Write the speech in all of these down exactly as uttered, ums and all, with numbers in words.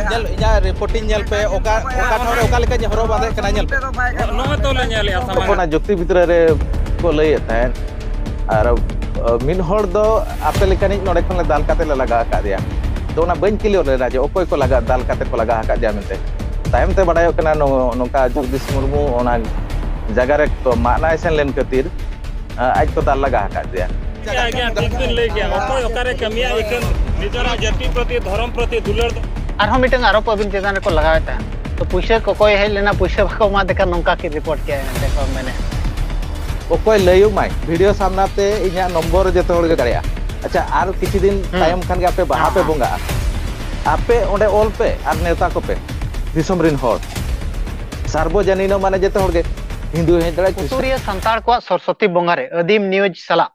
ᱧᱮᱞ, ᱤᱧᱟᱹᱜ ᱨᱤᱯᱳᱨᱴ ᱤᱧ ᱧᱮᱞ ᱯᱮ, ᱚᱠᱟ, ᱚᱠᱟ ᱴᱷᱟᱶ ᱨᱮ ᱚᱠᱟ ᱞᱮᱠᱟᱧ ᱦᱚᱨᱚᱜ ᱵᱟᱸᱫᱮᱜ ᱠᱟᱱᱟ, ᱧᱮᱞ ᱯᱮ᱾ ᱱᱚᱜᱼᱚᱭ ᱛᱚ ᱞᱮ ᱧᱮᱞᱮᱜᱼᱟ ᱥᱟᱢᱟᱝ ᱨᱮ᱾ ᱚᱱᱟ ᱡᱩᱠᱛᱤ ᱵᱷᱤᱛᱨᱤ ᱨᱮ ᱠᱚ ᱞᱟᱹᱭᱮᱫ ᱛᱟᱦᱮᱸᱫ, ᱟᱨ, ᱟ, ᱢᱤᱫ ᱦᱚᱲ ᱫᱚ ᱟᱯᱮ ᱞᱮᱠᱟᱱᱤᱡ ᱱᱚᱰᱮ ᱠᱷᱚᱱ ᱞᱮ ᱫᱟᱞ ᱠᱟᱛᱮ ᱞᱮ ᱞᱟᱜᱟ ᱟᱠᱟᱫᱮᱭᱟ᱾ ᱛᱚ ᱚᱱᱟ ᱵᱟᱹᱧ ᱠᱞᱤᱭᱟᱨ ᱞᱮᱱᱟ ᱡᱮ ᱚᱠᱚᱭ ᱠᱚ ᱞᱟᱜᱟ, ᱫᱟᱞ ᱠᱟᱛᱮ ᱠᱚ ᱞᱟᱜᱟ ᱟᱠᱟᱫᱮᱭᱟ ᱢᱮᱱᱛᱮ᱾ ᱛᱟᱭᱚᱢ ᱛᱮ ᱵᱟᱰᱟᱭᱚᱜ ᱠᱟᱱᱟ ᱱᱚ-, ᱱᱚᱝᱠᱟ ᱡᱚᱜᱽᱫᱤᱥ ᱢᱩᱨᱢᱩ ᱚᱱᱟ ᱡᱟᱭᱜᱟ ᱨᱮ ᱠᱚ ᱢᱟᱜᱱᱟᱭ ᱥᱮᱱ ᱞᱮᱱ ᱠᱷᱟᱹᱛᱤᱨ, ᱟ, ᱟᱡ ᱠᱚ ᱫᱟᱞ ᱞᱟᱜᱟ ᱟᱠᱟᱫ ᱫᱮᱭᱟ᱾ ᱟᱜᱽᱧᱟ, ᱴᱷᱤᱠ ᱵᱤᱱ ᱞᱟᱹᱭ ᱠᱮᱜᱼᱟ᱾ ᱚᱠᱚᱭ ᱚᱠᱟᱨᱮ ᱠᱟᱹᱢᱤᱭᱟ, ᱮᱠᱮᱱ ᱱᱤᱡᱮᱨᱟᱜ ᱡᱟᱹᱛᱤ ᱯᱨᱚᱛᱤ, ᱫᱷᱚᱨᱚᱢ ᱯᱨᱚᱛᱤ ᱫᱩᱞᱟᱹᱲ ᱫᱚ᱾ ᱟᱨᱦᱚᱸ ᱢᱤᱫᱴᱟᱝ ᱟᱨᱚᱯ ᱟᱹᱵᱤᱱ ᱪᱮᱛᱟᱱ ᱨᱮᱠᱚ ᱞᱟᱜᱟᱣᱮᱫ ᱛᱟᱦᱮᱸᱫ᱾ ᱛᱚ ᱯᱩᱭᱥᱟᱹ ᱠᱚᱠᱚᱭ ᱦᱮᱡ ᱞᱮᱱᱟ, ᱯᱩᱭᱥᱟᱹ ᱵᱟᱠᱚ ᱮᱢᱟ ᱫᱮ ᱠᱷᱟᱱ ᱱᱚᱝᱠᱟ ᱠᱤᱱ ᱨᱤᱯᱳᱨᱴ ᱠᱮᱜᱼᱟ ᱢᱮᱱᱛᱮ ᱠᱚ ᱢᱮᱱᱮᱫ᱾ ᱚᱠᱚᱭ ᱞᱟᱹᱭᱩᱜ ᱢᱟᱭ, ᱵᱷᱤᱰᱤᱭᱳ ᱥᱟᱢᱱᱟ ᱛᱮ ᱤᱧᱟᱹᱜ ᱱᱚᱢᱵᱚᱨ ᱡᱚᱛᱚ ᱦᱚᱲ ᱜᱮ ᱫᱟᱲᱮᱭᱟᱜᱼᱟ᱾ ᱟᱪᱪᱷᱟ, ᱟᱨ ᱠᱤᱪᱷᱩ ᱫᱤᱱ ᱦᱩᱸ᱾ ᱛᱟᱭᱚᱢ ᱠᱷᱟᱱ ᱜᱮ ᱟᱯᱮ ᱵᱟᱦᱟ ᱦᱮᱸ, ᱯᱮ ᱦᱮᱸ᱾ ᱵᱚᱸᱜᱟᱜᱼᱟ᱾ ᱟᱯᱮ ᱚᱸᱰᱮ ᱚᱞ ᱯᱮ ᱟᱨ ᱱᱮᱣᱛᱟ ᱠᱚᱯᱮ ᱫᱤᱥᱚᱢ ᱨᱤᱱ ᱦᱚᱲ᱾ ᱥᱟᱨᱵᱚᱡᱚᱱᱤᱱ ᱢᱟᱱᱮ ᱡᱚᱛᱚ ᱦᱚᱲ ᱜᱮ, ᱦᱤᱱᱫᱩ ᱦᱮᱡ ᱫᱟᱲᱮᱭᱟᱜᱼᱟ, ᱠᱷᱨᱤᱥᱴᱟᱱ᱾ ᱠᱩᱴᱩᱨᱤᱭᱟᱹ ᱥᱟᱱᱛᱟᱲ ᱠᱚᱣᱟᱜ ᱥᱚᱨᱚᱥᱚᱛᱤ ᱵᱚᱸᱜᱟ ᱨᱮ ᱟᱹᱫᱤᱢ ᱱᱤᱭᱩᱡᱽ ᱥᱟᱞᱟᱜ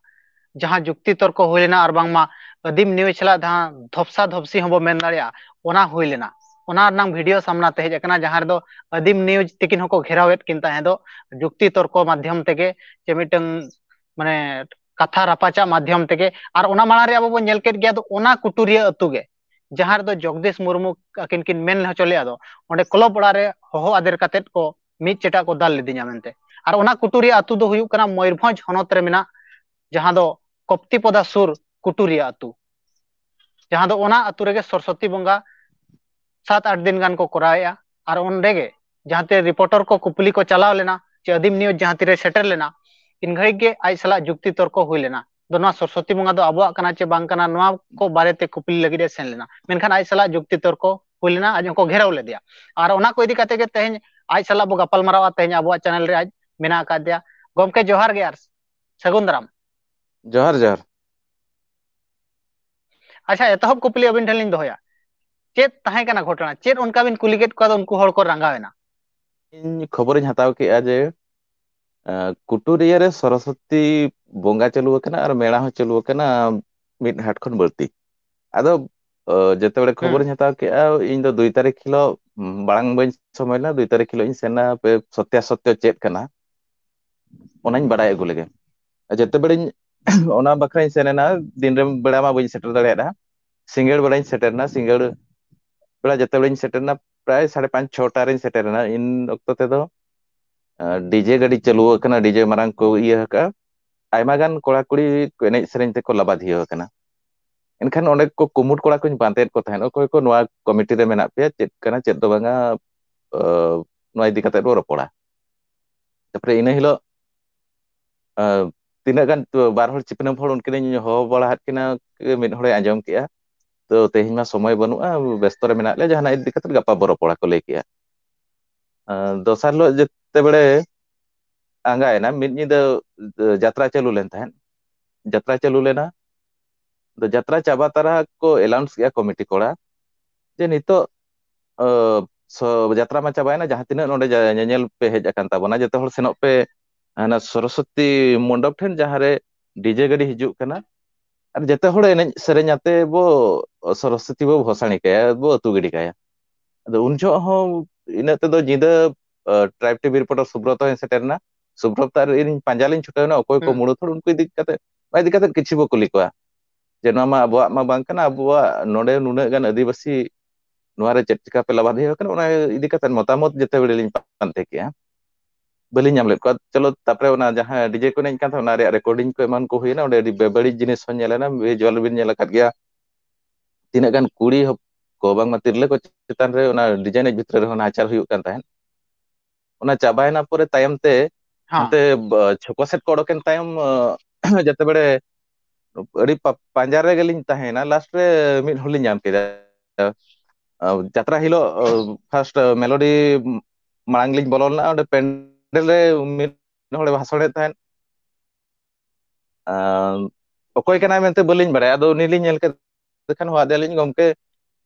ᱡᱟᱦᱟᱸ ᱡᱩᱠᱛᱤ ᱛᱚᱨᱠᱚ ᱦᱩᱭ ᱞᱮᱱᱟ, ᱟᱨ ᱵᱟᱝᱢᱟ ᱟᱹᱫᱤᱢ ᱱᱤᱭᱩᱡᱽ ᱥᱟᱞᱟᱜ ᱡᱟᱦᱟᱸ ᱫᱷᱚᱯᱥᱟ ᱫᱷᱚᱯᱥᱤ ᱦᱚᱸᱵᱚ ᱢᱮᱱ ᱫᱟᱲᱮᱭᱟᱜᱼᱟ, ᱚᱱᱟ ᱦᱩᱭ ᱞᱮᱱᱟ᱾ ᱚᱱᱟ ᱨᱮᱱᱟᱝ ᱵᱷᱤᱰᱤᱭᱳ ᱥᱟᱢᱱᱟ ᱛᱮ ᱦᱮᱡ ᱟᱠᱟᱱᱟ, ᱡᱟᱦᱟᱸ ᱨᱮᱫᱚ ᱟᱹᱫᱤᱢ ᱱᱤᱭᱩᱡᱽ ᱛᱤᱠᱤᱱ ᱦᱚᱸᱠᱚ ᱜᱷᱮᱨᱟᱣᱮᱫ ᱠᱤᱱ ᱛᱟᱦᱮᱸ ᱫᱚ, ᱡᱩᱠᱛᱤ ᱛᱚᱨᱠᱚ ᱢᱟᱫᱽᱫᱷᱚᱢ ᱛᱮᱜᱮ, ᱪᱮ ᱢᱤᱫᱴᱟᱝ, ᱢᱟᱱᱮ, ᱠᱟᱛᱷᱟ ᱨᱟᱯᱟᱪᱟᱜ ᱢᱟᱫᱽᱫᱷᱚᱢ ᱛᱮᱜᱮ᱾ ᱟᱨ ᱚᱱᱟ ᱢᱟᱲᱟᱝ ᱨᱮ ᱟᱵᱚ ᱵᱚᱱ ᱧᱮᱞ ᱠᱮᱫ ᱜᱮᱭᱟ, ᱫᱚ ᱚᱱᱟ ᱠᱩᱴᱩᱨᱤᱭᱟᱹ ᱟᱹᱛᱩ ᱜᱮ, ᱡᱟᱦᱟᱸ ᱨᱮᱫᱚ ᱡᱚᱜᱽᱫᱤᱥ ᱢᱩᱨᱢᱩ ᱟᱹᱠᱤᱱ ᱠᱤᱱ ᱢᱮᱱ ᱦᱚᱪᱚ ᱞᱮᱫᱼᱟ, ᱫᱚ ᱚᱸᱰᱮ ᱠᱞᱚᱵᱽ ᱚᱲᱟᱜ ᱨᱮ ᱦᱚᱦᱚ ᱟᱫᱮᱨ ᱠᱟᱛᱮᱫ ᱠᱚ ᱢᱤᱫ ᱪᱮᱴᱟ ᱠᱚ ᱫᱟᱞ ᱞᱤᱫᱤᱧᱟ ᱢᱮᱱᱛᱮ᱾ ᱟᱨ ᱚᱱᱟ ᱠᱩᱴᱩᱨᱤᱭᱟᱹ ᱟᱹᱛᱩ ᱫᱚ ᱦᱩᱭᱩᱜ ᱠᱟᱱᱟ ᱢᱚᱭᱩᱨᱵᱷᱚᱸᱡᱽ ᱦᱚᱱᱚᱛ ᱨᱮ ᱢᱮᱱᱟᱜ, ᱡᱟᱦᱟᱸ ᱫᱚ ᱠᱚᱯᱛᱤᱯᱚᱫᱟ ᱥᱩᱨ ᱠᱩᱴᱩᱨᱤᱭᱟᱹ ᱟᱹᱛᱩ, ᱡᱟᱦᱟᱸ ᱫᱚ ᱚᱱᱟ ᱟᱹᱛᱩ ᱨᱮᱜᱮ ᱥᱚᱨᱚᱥᱚᱛᱤ ᱵᱚᱸᱜᱟ ᱥᱟᱛ ᱟᱴ ᱫᱤᱱ ᱜᱟᱱ ᱠᱚ ᱠᱚᱨᱟᱣᱮᱫᱼᱟ᱾ ᱟᱨ ᱚᱸᱰᱮ ᱜᱮ ᱡᱟᱦᱟᱸ ᱛᱮ ᱨᱤᱯᱳᱨᱴᱟᱨ ᱠᱚ ᱠᱩᱯᱞᱤ ᱠᱚ ᱪᱟᱞᱟᱣ ᱞᱮᱱᱟ, ᱪᱮ ᱟᱹᱫᱤᱢ ᱱᱤᱭᱩᱡᱽ ᱡᱟᱦᱟᱸ ᱛᱤᱨᱮ ᱥᱮᱴᱮᱨ ᱞᱮᱱᱟ, ᱤᱱ ᱜᱷᱟᱹᱲᱤᱡ ᱜᱮ ᱟᱡ ᱥᱟᱞᱟᱜ ᱡᱩᱠᱛᱤ ᱛᱚᱨᱠᱚ ᱦᱩᱭ ᱞᱮᱱᱟ᱾ ᱫᱚ ᱱᱚᱣᱟ ᱥᱚᱨᱚᱥᱚᱛᱤ ᱵᱚᱸᱜᱟ ᱫᱚ ᱟᱵᱚᱣᱟᱜ ᱠᱟᱱᱟ ᱪᱮ ᱵᱟᱝ ᱠᱟᱱᱟ, ᱱᱚᱣᱟ ᱠᱚ ᱵᱟᱨᱮᱛᱮ ᱠᱩᱯᱞᱤ ᱞᱟᱹᱜᱤᱫ ᱮ ᱥᱮᱱ ᱞᱮᱱᱟ᱾ ᱢᱮᱱᱠᱷᱟᱱ ᱟᱡ ᱥᱟᱞᱟᱜ ᱡᱩᱠᱛᱤ ᱛᱚᱨᱠᱚ ᱦᱩᱭ ᱞᱮᱱᱟ, ᱟᱡ ᱦᱚᱸᱠᱚ ᱜᱷᱮᱨᱟᱣ ᱞᱮᱫᱮᱭᱟ᱾ ᱟᱨ ᱚᱱᱟ ᱠᱚ ᱤᱫᱤ ᱠᱟᱛᱮ ᱜᱮ ᱛᱮᱦᱮᱧ ᱟᱡ ᱥᱟᱞᱟᱜ ᱵᱚ ᱜᱟᱯᱟᱞ ᱢᱟᱨᱟᱣᱟ᱾ ᱛᱮᱦᱮᱧ ᱟᱵᱚᱣᱟᱜ ᱪᱮᱱᱮᱞ ᱨᱮ ᱟᱡ ᱢᱮᱱᱟᱜ ᱟᱠᱟᱫᱮᱭᱟ᱾ ᱜᱚᱢᱠᱮ, ᱡᱚᱦᱟᱨ ᱜᱮ ᱟᱨ ᱥᱟᱹᱜᱩᱱ ᱫᱟᱨᱟᱢ᱾ ᱡᱚᱦᱟᱨ, ᱡᱚᱦᱟᱨ᱾ ᱟᱪᱪᱷᱟ, ᱮᱛᱚᱦᱚᱵ ᱠᱩᱯᱞᱤ ᱟᱹᱵᱤᱱ ᱴᱷᱮᱱ ᱞᱤᱧ ᱫᱚᱦᱚᱭᱟ, ᱪᱮᱫ ᱛᱟᱦᱮᱸ ᱠᱟᱱᱟ ᱜᱷᱚᱴᱚᱱᱟ? ᱪᱮᱫ ᱚᱱᱠᱟ ᱵᱤᱱ ᱠᱩᱞᱤ ᱠᱮᱫ ᱠᱚᱣᱟ, ᱫᱚ ᱩᱱᱠᱩ ᱦᱚᱲ ᱠᱚ ᱨᱟᱸᱜᱟᱣ ᱮᱱᱟ? ᱤᱧ ᱠᱷᱚᱵᱚᱨᱤᱧ ᱦᱟᱛᱟᱣ ᱠᱮᱜᱼᱟ ᱡᱮ, ᱟᱸ, ᱠᱩᱴᱩᱨᱤᱭᱟᱹ ᱨᱮ ᱥᱚᱨᱚᱥᱚᱛᱤ ᱵᱚᱸᱜᱟ ᱪᱟᱹᱞᱩ ᱟᱠᱟᱱᱟ ᱟᱨ ᱢᱮᱞᱟ ᱦᱚᱸ ᱪᱟᱹᱞᱩ ᱟᱠᱟᱱᱟ ᱢᱤᱫ ᱦᱟᱴ ᱠᱷᱚᱱ ᱵᱟᱹᱲᱛᱤ᱾ ᱟᱫᱚ, ᱟᱸ, ᱡᱮᱛᱮ ᱵᱮᱲᱮ ᱦᱩᱸ᱾ ᱠᱷᱚᱵᱚᱨᱤᱧ ᱦᱟᱛᱟᱣ ᱠᱮᱜᱼᱟ, ᱤᱧ ᱫᱚ ᱫᱩᱭ ᱛᱟᱹᱨᱤᱠᱷ ᱦᱤᱞᱳᱜ, ᱩᱸ, ᱢᱟᱲᱟᱝ ᱵᱟᱹᱧ ᱥᱚᱢᱚᱭ ᱞᱮᱱᱟ, ᱫᱩᱭ ᱛᱟᱹᱨᱤᱠᱷ ᱦᱤᱞᱳᱜ ᱤᱧ ᱥᱮᱱ ᱮᱱᱟ, ᱦᱟᱯᱮ ᱥᱚᱛᱭᱟ ᱥᱚᱛᱭᱚ ᱪᱮᱫ ᱠᱟᱱᱟ, ᱚᱱᱟᱧ ᱵᱟᱲᱟᱭ ᱟᱹᱜᱩ ᱞᱮᱜᱮ᱾ ᱡᱮᱛᱮ ᱵᱮᱲᱮᱧ ᱚᱱᱟ ᱵᱟᱠᱷᱨᱟᱧ ᱥᱮᱱ ᱮᱱᱟ, ᱫᱤᱱ ᱨᱮ ᱵᱮᱲᱟ ᱢᱟ ᱵᱟᱹᱧ ᱥᱮᱴᱮᱨ ᱫᱟᱲᱮᱭᱟᱫᱟ, ᱥᱤᱸᱜᱟᱹᱲ ᱵᱮᱲᱟᱧ ᱥᱮᱴᱮᱨ ᱮᱱᱟ, ᱥᱤᱸᱜᱟᱹᱲ ᱵᱮᱲᱟ ᱡᱮᱛᱮ ᱵᱮᱲᱟᱧ ᱥᱮᱴᱮᱨ ᱮᱱᱟ, ᱯᱨᱟᱭ ᱥᱟᱲᱮ ᱯᱟᱸᱪ ᱪᱷᱚᱴᱟ ᱨᱤᱧ ᱥᱮᱴᱮᱨ ᱮᱱᱟ᱾ ᱤᱱ ᱚᱠᱛᱚ ᱛᱮᱫᱚ ᱰᱤᱡᱮ ᱜᱟᱹᱰᱤ ᱪᱟᱹᱞᱩ ᱟᱠᱟᱱᱟ, ᱰᱤᱡᱮ ᱢᱟᱨᱟᱝ ᱠᱚ ᱤᱭᱟᱹ ᱟᱠᱟᱫᱼᱟ᱾ ᱟᱭᱢᱟ ᱜᱟᱱ ᱠᱚᱲᱟ ᱠᱩᱲᱤ ᱠᱚ ᱮᱱᱮᱡ ᱥᱮᱨᱮᱧ ᱛᱮᱠᱚ ᱞᱟᱵᱟᱫᱷᱤᱭᱟᱹ ᱟᱠᱟᱱᱟ᱾ ᱮᱱᱠᱷᱟᱱ ᱚᱸᱰᱮ ᱠᱚ ᱠᱩᱢᱩᱴ ᱠᱚᱲᱟ ᱠᱚᱧ ᱯᱟᱱᱛᱮᱭᱮᱫ ᱠᱚ ᱛᱟᱦᱮᱸᱫ, ᱚᱠᱚᱭ ᱠᱚ ᱱᱚᱣᱟ ᱠᱚᱢᱤᱴᱤ ᱨᱮ ᱢᱮᱱᱟᱜ ᱯᱮᱭᱟ, ᱪᱮᱫ ᱠᱟᱱᱟ ᱪᱮᱫ ᱫᱚ ᱵᱟᱝᱟ, ᱱᱚᱣᱟ ᱤᱫᱤ ᱠᱟᱛᱮ ᱵᱚ ᱨᱚᱯᱚᱲᱟ᱾ ᱛᱟᱨᱯᱚᱨᱮ ᱤᱱᱟᱹ ᱦᱤᱞᱳᱜ ᱛᱤᱱᱟᱹᱜ ᱜᱟᱱ ᱵᱟᱨ ᱦᱚᱲ ᱪᱤᱯᱱᱟᱹᱢ ᱦᱚᱲ ᱩᱱᱠᱤᱱᱤᱧ ᱦᱚᱦᱚ ᱵᱟᱲᱟ ᱟᱫ ᱠᱤᱱᱟ, ᱢᱤᱫ ᱦᱚᱲᱮ ᱟᱸᱡᱚᱢ ᱠᱮᱜᱼᱟ᱾ ᱛᱚ ᱛᱮᱦᱮᱧ ᱢᱟ ᱥᱚᱢᱚᱭ ᱵᱟᱹᱱᱩᱜᱼᱟ, ᱵᱮᱥᱛᱚ ᱨᱮ ᱢᱮᱱᱟᱜ ᱞᱮᱭᱟ, ᱡᱟᱦᱟᱱᱟᱜ ᱤᱫᱤ ᱠᱟᱛᱮ ᱜᱟᱯᱟ ᱵᱚ ᱨᱚᱯᱚᱲᱟ ᱠᱚ ᱞᱟᱹᱭ ᱠᱮᱜᱼᱟ᱾ ᱫᱚᱥᱟᱨ ᱦᱤᱞᱳᱜ ᱡᱮᱛᱮ ᱵᱮᱲᱮ ᱟᱸᱜᱟᱭᱮᱱᱟ, ᱢᱤᱫ ᱧᱤᱫᱟᱹ ᱡᱟᱛᱨᱟ ᱪᱟᱹᱞᱩ ᱞᱮᱱ ᱛᱟᱦᱮᱸᱫ᱾ ᱡᱟᱛᱨᱟ ᱪᱟᱹᱞᱩ ᱞᱮᱱᱟ᱾ ᱟᱫᱚ ᱡᱟᱛᱨᱟ ᱪᱟᱵᱟ ᱛᱟᱨᱟ ᱠᱚ ᱮᱞᱟᱣᱩᱱᱥ ᱠᱮᱜᱼᱟ ᱠᱚᱢᱤᱴᱤ ᱠᱚᱲᱟ ᱡᱮ ᱱᱤᱛᱚᱜ ᱡᱟᱛᱨᱟ ᱢᱟ ᱪᱟᱵᱟᱭᱮᱱᱟ, ᱡᱟᱦᱟᱸ ᱛᱤᱱᱟᱹᱜ ᱱᱚᱰᱮ ᱧᱮᱧᱮᱞ ᱯᱮ ᱦᱮᱡ ᱟᱠᱟᱱ ᱛᱟᱵᱚᱱᱟ, ᱡᱚᱛᱚ ᱦᱚᱲ ᱥᱮᱱᱚᱜ ᱯᱮ ᱦᱟᱱᱟ ᱥᱚᱨᱚᱥᱚᱛᱤ ᱢᱚᱱᱰᱚᱯ ᱴᱷᱮᱱ, ᱡᱟᱦᱟᱸᱨᱮ ᱰᱤᱡᱮ ᱜᱟᱹᱰᱤ ᱦᱤᱡᱩᱜ ᱠᱟᱱᱟ, ᱟᱨ ᱡᱚᱛᱚ ᱦᱚᱲ ᱮᱱᱮᱡ ᱥᱮᱨᱮᱧ ᱟᱛᱮ ᱵᱚ ᱥᱚᱨᱚᱥᱚᱛᱤ ᱵᱚ ᱵᱷᱚᱥᱟᱱᱤ ᱠᱟᱭᱟ, ᱵᱚ ᱟᱹᱛᱩ ᱜᱤᱰᱤ ᱠᱟᱭᱟ᱾ ᱟᱫᱚ ᱩᱱ ᱡᱚᱦᱚᱜ ᱦᱚᱸ ᱤᱱᱟᱹᱜ ᱛᱮᱫᱚ ᱧᱤᱫᱟᱹ ᱴᱨᱟᱭᱤᱵᱽ ᱴᱤᱵᱷᱤ ᱨᱤᱯᱳᱨᱴᱟᱨ ᱥᱩᱵᱨᱚᱛᱚ ᱦᱚᱸᱭ ᱥᱮᱴᱮᱨ ᱮᱱᱟ᱾ ᱥᱩᱵᱨᱚᱛᱚ ᱟᱨ ᱤᱧ ᱯᱟᱸᱡᱟ ᱞᱤᱧ ᱪᱷᱩᱴᱟᱹᱣ ᱮᱱᱟ, ᱚᱠᱚᱭ ᱠᱚ ᱢᱩᱲᱩᱫ ᱦᱚᱲ ᱩᱱᱠᱩ ᱤᱫᱤ ᱠᱟᱛᱮ, ᱚᱱᱟ ᱤᱫᱤ ᱠᱟᱛᱮ ᱠᱤᱪᱷᱩ ᱵᱚ ᱠᱩᱞᱤ ᱠᱚᱣᱟ ᱡᱮ ᱱᱚᱣᱟ ᱢᱟ ᱟᱵᱚᱣᱟᱜ ᱢᱟ ᱵᱟᱝ ᱠᱟᱱᱟ, ᱟᱵᱚᱣᱟᱜ ᱱᱚᱰᱮ ᱱᱩᱱᱟᱹᱜ ᱜᱟᱱ ᱟᱹᱫᱤᱵᱟᱹᱥᱤ ᱱᱚᱣᱟ ᱨᱮ ᱪᱮᱫ ᱪᱤᱠᱟ ᱯᱮ ᱞᱟᱵᱟᱫᱷᱤᱭᱟᱹ ᱠᱟᱱᱟ, ᱚᱱᱟ ᱤᱫᱤ ᱠᱟᱛᱮ ᱢᱚᱛᱟᱢᱚᱛ ᱡᱮᱛᱮ ᱵᱮᱲᱮ ᱞᱤᱧ ᱯᱟᱱᱛᱮ ᱠᱮᱜᱼᱟ᱾ ᱵᱟᱹᱞᱤᱧ ᱧᱟᱢ ᱞᱮᱫ ᱠᱚᱣᱟ᱾ ᱪᱚᱞᱚ, ᱛᱟᱨᱯᱚᱨᱮ ᱚᱱᱟ ᱡᱟᱦᱟᱸ ᱰᱤᱡᱮ ᱠᱚ ᱮᱱᱮᱡ ᱠᱟᱱ ᱛᱟᱦᱮᱸᱫ, ᱚᱱᱟ ᱨᱮᱭᱟᱜ ᱨᱮᱠᱚᱨᱰᱤᱝ ᱠᱚ ᱮᱢᱟᱱ ᱠᱚ ᱦᱩᱭᱱᱟ᱾ ᱚᱸᱰᱮ ᱟᱹᱰᱤ ᱵᱮᱵᱟᱹᱲᱤᱡ ᱡᱤᱱᱤᱥ ᱦᱚᱸ ᱧᱮᱞ ᱮᱱᱟ, ᱵᱷᱤᱡᱩᱣᱟᱞ ᱵᱤᱱ ᱧᱮᱞ ᱟᱠᱟᱫ ᱜᱮᱭᱟ᱾ ᱛᱤᱱᱟᱹᱜ ᱜᱟᱱ ᱠᱩᱲᱤ ᱦᱚᱯ-, ᱠᱚ ᱵᱟᱝᱢᱟ ᱛᱤᱨᱞᱟᱹ ᱠᱚ ᱪᱮᱛᱟᱱ ᱨᱮ ᱚᱱᱟ ᱰᱤᱡᱮ ᱮᱱᱮᱡ ᱵᱷᱤᱛᱨᱤ ᱨᱮᱦᱚᱸ ᱱᱟᱦᱟᱪᱟᱨ ᱦᱩᱭᱩᱜ ᱠᱟᱱ ᱛᱟᱦᱮᱸᱫ᱾ ᱚᱱᱟ ᱪᱟᱵᱟᱭᱮᱱᱟ ᱯᱚᱨᱮ ᱛᱟᱭᱚᱢ ᱛᱮ ᱦᱮᱸ᱾ ᱦᱟᱱᱛᱮ ᱵ-, ᱪᱷᱚᱠᱚ ᱥᱮᱫ ᱠᱚ ᱚᱰᱚᱠᱮᱱ ᱛᱟᱭᱚᱢ, ᱟᱸ, ᱡᱟᱛᱮ ᱵᱮᱲᱮ ᱟᱹᱰᱤ ᱯᱟ-, ᱯᱟᱸᱡᱟ ᱨᱮᱜᱮ ᱞᱤᱧ ᱛᱟᱦᱮᱸᱭᱮᱱᱟ᱾ ᱞᱟᱥᱴ ᱨᱮ ᱢᱤᱫ ᱦᱚᱲ ᱞᱤᱧ ᱧᱟᱢ ᱠᱮᱫᱟ᱾ ᱟᱸ, ᱡᱟᱛᱨᱟ ᱦᱤᱞᱳᱜ, ᱟᱸ, ᱯᱷᱟᱥᱴ ᱢᱮᱞᱳᱰᱤ ᱢᱟᱲᱟᱝ ᱞᱤᱧ ᱵᱚᱞᱚ ᱞᱮᱱᱟ, ᱚᱸᱰᱮ ᱯᱮᱱᱰᱮᱞ ᱨᱮ ᱢᱤᱫ ᱦᱚᱲᱮ ᱵᱷᱟᱥᱚᱬᱮᱫ ᱛᱟᱦᱮᱸᱫ᱾ ᱟᱸ, ᱚᱠᱚᱭ ᱠᱟᱱᱟᱭ ᱢᱮᱱᱛᱮ ᱵᱟᱹᱞᱤᱧ ᱵᱟᱲᱟᱭᱟ᱾ ᱟᱫᱚ ᱩᱱᱤ ᱞᱤᱧ ᱧᱮᱞ ᱠᱮᱫ ᱠᱷᱟᱱ ᱦᱚᱦᱚ ᱟᱫᱮᱭᱟᱞᱤᱧ, "ᱜᱚᱢᱠᱮ,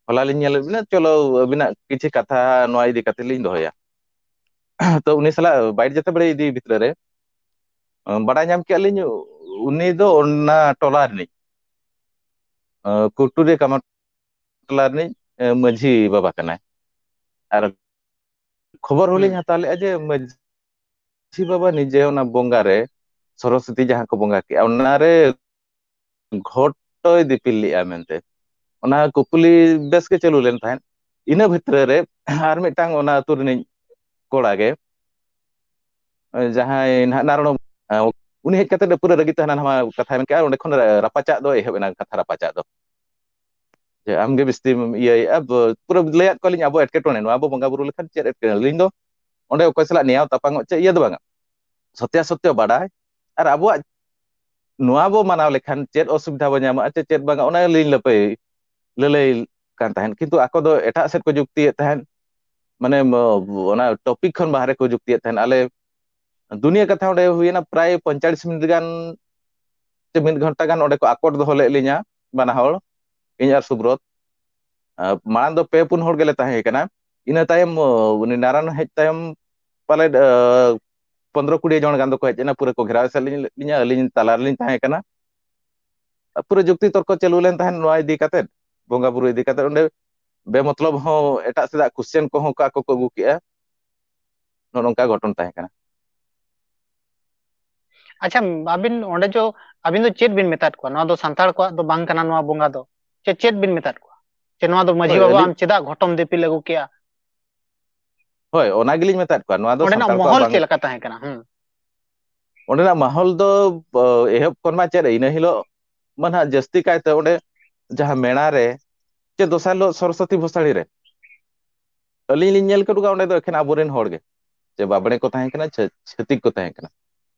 ᱦᱚᱞᱟ ᱞᱤᱧ ᱧᱮᱞᱮᱫ ᱵᱤᱱᱟ, ᱪᱚᱞᱚ ᱟᱹᱵᱤᱱᱟᱜ ᱠᱤᱪᱷᱩ ᱠᱟᱛᱷᱟ ᱱᱚᱣᱟ ᱤᱫᱤ ᱠᱟᱛᱮ ᱞᱤᱧ ᱫᱚᱦᱚᱭᱟ᱾" ᱛᱚ ᱩᱱᱤ ᱥᱟᱞᱟᱜ ᱵᱟᱭᱤᱴ ᱡᱟᱛᱮ ᱵᱟᱲᱮ ᱤᱫᱤ ᱵᱷᱤᱛᱨᱤ ᱨᱮ, ᱟᱸ, ᱵᱟᱰᱟᱭ ᱧᱟᱢ ᱠᱮᱜᱼᱟ ᱞᱤᱧ, ᱩᱱᱤ ᱫᱚ ᱚᱱᱟ ᱴᱚᱞᱟ ᱨᱤᱱᱤᱡ, ᱟᱸ, ᱠᱩᱴᱩᱨᱤ ᱠᱟᱢᱟᱨ ᱴᱚᱞᱟ ᱨᱤᱱᱤᱡ, ᱟᱸ, ᱢᱟᱹᱡᱷᱤ ᱵᱟᱵᱟ ᱠᱟᱱᱟᱭ᱾ ᱟᱨ ᱠᱷᱚᱵᱚᱨ ᱦᱚᱸᱞᱤᱧ ᱦᱩᱸ᱾ ᱦᱟᱛᱟᱣ ᱞᱮᱜᱼᱟ ᱡᱮ ᱢᱟᱹᱡᱷᱤ ᱵᱟᱵᱟ ᱱᱤᱡᱮ ᱚᱱᱟ ᱵᱚᱸᱜᱟ ᱨᱮ, ᱥᱚᱨᱚᱥᱚᱛᱤ ᱡᱟᱦᱟᱸ ᱠᱚ ᱵᱚᱸᱜᱟ ᱠᱮᱜᱼᱟ, ᱚᱱᱟ ᱨᱮ ᱜᱷᱚᱴᱚᱭ ᱫᱤᱯᱤᱞ ᱞᱮᱜᱼᱟ ᱢᱮᱱᱛᱮ᱾ ᱚᱱᱟ ᱠᱩᱠᱞᱤ ᱵᱮᱥ ᱜᱮ ᱪᱟᱹᱞᱩ ᱞᱮᱱ ᱛᱟᱦᱮᱸᱫ᱾ ᱤᱱᱟᱹ ᱵᱷᱤᱛᱨᱤ ᱨᱮ ᱟᱨ ᱢᱤᱫᱴᱟᱝ ᱚᱱᱟ ᱟᱹᱛᱩ ᱨᱤᱱᱤᱡ ᱠᱚᱲᱟ ᱜᱮ, ᱡᱟᱦᱟᱸᱭ ᱱᱟᱦᱟᱜ ᱱᱟᱨᱚᱲ, ᱩᱱᱤ ᱦᱮᱡ ᱠᱟᱛᱮ ᱯᱩᱨᱟᱹ ᱨᱟᱹᱜᱤ ᱛᱮ ᱦᱟᱱᱟ ᱱᱟᱣᱟ ᱠᱟᱛᱷᱟᱭ ᱢᱮᱱ ᱠᱮᱜᱼᱟ, ᱟᱨ ᱚᱸᱰᱮ ᱠᱷᱚᱱ ᱨᱟᱯᱟᱪᱟᱜ ᱫᱚ ᱮᱦᱚᱵ ᱮᱱᱟ, ᱠᱟᱛᱷᱟ ᱨᱟᱯᱟᱪᱟᱜ ᱫᱚ᱾ ᱡᱮ ᱟᱢ ᱜᱮ ᱵᱤᱥᱛᱤᱢ ᱤᱭᱟᱹᱭᱮᱫᱼᱟ, ᱯᱩᱨᱟᱹ ᱞᱟᱹᱭᱟᱫ ᱠᱚᱣᱟᱞᱤᱧ ᱟᱵᱚ ᱮᱴᱠᱮᱴᱚᱬᱮ, ᱱᱚᱣᱟ ᱵᱚ ᱵᱚᱸᱜᱟ ᱵᱩᱨᱩ ᱞᱮᱠᱷᱟᱱ ᱪᱮᱫ ᱮᱴᱠᱮᱴᱚᱬᱮ? ᱟᱹᱞᱤᱧ ᱫᱚ ᱚᱸᱰᱮ ᱚᱠᱚᱭ ᱥᱟᱞᱟᱜ ᱱᱮᱭᱟᱣ ᱛᱟᱯᱟᱝᱚᱜ ᱪᱮᱫ ᱤᱭᱟᱹ ᱫᱚ ᱵᱟᱝᱟ, ᱥᱚᱛᱭᱟ ᱥᱚᱛᱭᱚ ᱵᱟᱰᱟᱭ ᱟᱨ ᱟᱵᱚᱣᱟᱜ ᱱᱚᱣᱟ ᱵᱚ ᱢᱟᱱᱟᱣ ᱞᱮᱠᱷᱟᱱ ᱪᱮᱫ ᱚᱥᱩᱵᱤᱫᱷᱟ ᱵᱚ ᱧᱟᱢᱟ ᱪᱮ ᱪᱮᱫ ᱵᱟᱝᱟ, ᱚᱱᱟ ᱞᱤᱧ ᱞᱟᱹᱯᱟᱹᱭ ᱞᱟᱹᱞᱟᱹᱭ ᱠᱟᱱ ᱛᱟᱦᱮᱸᱫ, ᱠᱤᱱᱛᱩ ᱟᱠᱚ ᱫᱚ ᱮᱴᱟᱜ ᱥᱮᱫ ᱠᱚ ᱡᱩᱠᱛᱤᱭᱮᱫ ᱛᱟᱦᱮᱸᱫ, ᱢᱟᱱᱮ ᱚᱱᱟ ᱴᱚᱯᱤᱠ ᱠᱷᱚᱱ ᱵᱟᱦᱨᱮ ᱠᱚ ᱡᱩᱠᱛᱤᱭᱮᱫ ᱛᱟᱦᱮᱸᱫ᱾ ᱟᱞᱮ ᱫᱩᱱᱤᱭᱟᱹ ᱠᱟᱛᱷᱟ ᱚᱸᱰᱮ ᱦᱩᱭᱮᱱᱟ ᱯᱨᱟᱭ ᱯᱚᱸᱭᱛᱟᱞᱤᱥ ᱢᱤᱱᱤᱴ ᱜᱟᱱ ᱥᱮ ᱢᱤᱫ ᱜᱷᱚᱱᱴᱟ ᱜᱟᱱ ᱚᱸᱰᱮ ᱠᱚ ᱟᱠᱚᱴ ᱫᱚᱦᱚ ᱞᱮᱫ ᱞᱤᱧᱟ ᱵᱟᱱᱟ ᱦᱚᱲ, ᱤᱧ ᱟᱨ ᱥᱩᱵᱨᱚᱛ᱾ ᱢᱟᱲᱟᱝ ᱫᱚ ᱯᱮ ᱯᱩᱱ ᱦᱚᱲ ᱜᱮᱞᱮ ᱛᱟᱦᱮᱸ ᱠᱟᱱᱟ᱾ ᱤᱱᱟᱹ ᱛᱟᱭᱚᱢ ᱩᱱᱤ ᱱᱟᱨᱟᱱ ᱦᱮᱡ ᱛᱟᱭᱚᱢ ᱯᱟᱞᱮᱫ ᱯᱚᱱᱫᱽᱨᱚ ᱠᱩᱲᱤ ᱡᱚᱱ ᱜᱟᱱ ᱫᱚᱠᱚ ᱦᱮᱡ ᱮᱱᱟ, ᱯᱩᱨᱟᱹ ᱠᱚ ᱜᱷᱮᱨᱟᱣ ᱮᱥᱮᱫ ᱞᱤᱧ- ᱞᱤᱧᱟ, ᱟᱹᱞᱤᱧ ᱛᱟᱞᱟ ᱨᱮᱞᱤᱧ ᱛᱟᱦᱮᱸ ᱠᱟᱱᱟ᱾ ᱯᱩᱨᱟᱹ ᱡᱩᱠᱛᱤ ᱛᱚᱨᱠᱚ ᱪᱟᱹᱞᱩ ᱞᱮᱱ ᱛᱟᱦᱮᱸᱫ ᱱᱚᱣᱟ ᱤᱫᱤ ᱠᱟᱛᱮᱫ, ᱵᱚᱸᱜᱟ ᱵᱩᱨᱩ ᱤᱫᱤ ᱠᱟᱛᱮᱫ᱾ ᱚᱸᱰᱮ ᱵᱮᱢᱚᱛᱞᱚᱵ ᱦᱚᱸ ᱮᱴᱟᱜ ᱥᱮᱫᱟᱜ ᱠᱚᱥᱪᱮᱱ ᱠᱚᱦᱚᱸ ᱠᱚ ᱟᱠᱚ ᱠᱚ ᱟᱹᱜᱩ ᱠᱮᱜᱼᱟ᱾ ᱱᱚᱜᱼᱚ ᱱᱚᱝᱠᱟ ᱜᱷᱚᱴᱚᱱ ᱛᱟᱦᱮᱸ ᱠᱟᱱᱟ᱾ ᱟᱪᱪᱷᱟ, ᱟᱹᱵᱤᱱ ᱚᱸᱰᱮ ᱡᱚ ᱟᱹᱵᱤᱱ ᱫᱚ ᱪᱮᱫ ᱵᱤᱱ ᱢᱮᱛᱟᱫ ᱠᱚᱣᱟ? ᱱᱚᱣᱟ ᱫᱚ ᱥᱟᱱᱛᱟᱲ ᱠᱚᱣᱟᱜ ᱫᱚ ᱵᱟᱝ ᱠᱟᱱᱟ ᱱᱚᱣᱟ ᱵᱚᱸᱜᱟ ᱫᱚ, ᱪᱮ ᱪᱮᱫ ᱵᱤᱱ ᱢᱮᱛᱟᱫ ᱠᱚᱣᱟ? ᱪᱮ ᱱᱚᱣᱟ ᱫᱚ ᱢᱟᱹᱡᱷᱤ ᱦᱳᱭ, ᱵᱟᱵᱟ ᱟᱹᱞᱤᱧ- ᱟᱢ ᱪᱮᱫᱟᱜ ᱜᱷᱚᱴᱚᱢ ᱫᱤᱯᱤᱞ ᱟᱹᱜᱩ ᱠᱮᱜᱼᱟ? ᱦᱳᱭ, ᱚᱱᱟ ᱜᱮᱞᱤᱧ ᱢᱮᱛᱟᱫ ᱠᱚᱣᱟ, ᱱᱚᱣᱟ ᱫᱚ ᱚᱸᱰᱮᱱᱟᱜ ᱥᱟᱱᱛᱟᱲ ᱠᱚᱣᱟᱜ ᱢᱚᱦᱚᱞ ᱵᱟᱝ- ᱪᱮᱫ ᱞᱮᱠᱟ ᱛᱟᱦᱮᱸ ᱠᱟᱱᱟ? ᱦᱩᱸ᱾ ᱚᱸᱰᱮᱱᱟᱜ ᱢᱟᱦᱚᱞ ᱫᱚ ᱮᱦᱚᱵ ᱠᱷᱚᱱ ᱢᱟ ᱪᱮᱫ, ᱤᱱᱟᱹ ᱦᱤᱞᱳᱜ ᱢᱟ ᱱᱟᱦᱟᱜ ᱡᱟᱹᱥᱛᱤ ᱠᱟᱭᱛᱮ ᱚᱸᱰᱮ ᱡᱟᱦᱟᱸ ᱢᱮᱲᱟ ᱨᱮ ᱪᱮ ᱫᱚᱥᱟᱨ ᱦᱤᱞᱳᱜ ᱥᱚᱨᱚᱥᱚᱛᱤ ᱵᱷᱚᱥᱟᱲᱤ ᱨᱮ ᱟᱹᱞᱤᱧ ᱞᱤᱧ ᱧᱮᱞ ᱠᱮᱫ ᱠᱚᱣᱟ, ᱚᱸᱰᱮ ᱫᱚ ᱮᱠᱷᱮᱱ ᱟᱵᱚᱨᱮᱱ ᱦᱚᱲ ᱜᱮ, ᱪᱮ ᱵᱟᱵᱽᱲᱮ ᱠᱚ ᱛᱟᱦᱮᱸ ᱠᱟᱱᱟ, ᱪᱷᱟᱹ- ᱪᱷᱟᱹᱛᱤᱠ ᱠᱚ ᱛᱟᱦᱮᱸ ᱠᱟᱱᱟ,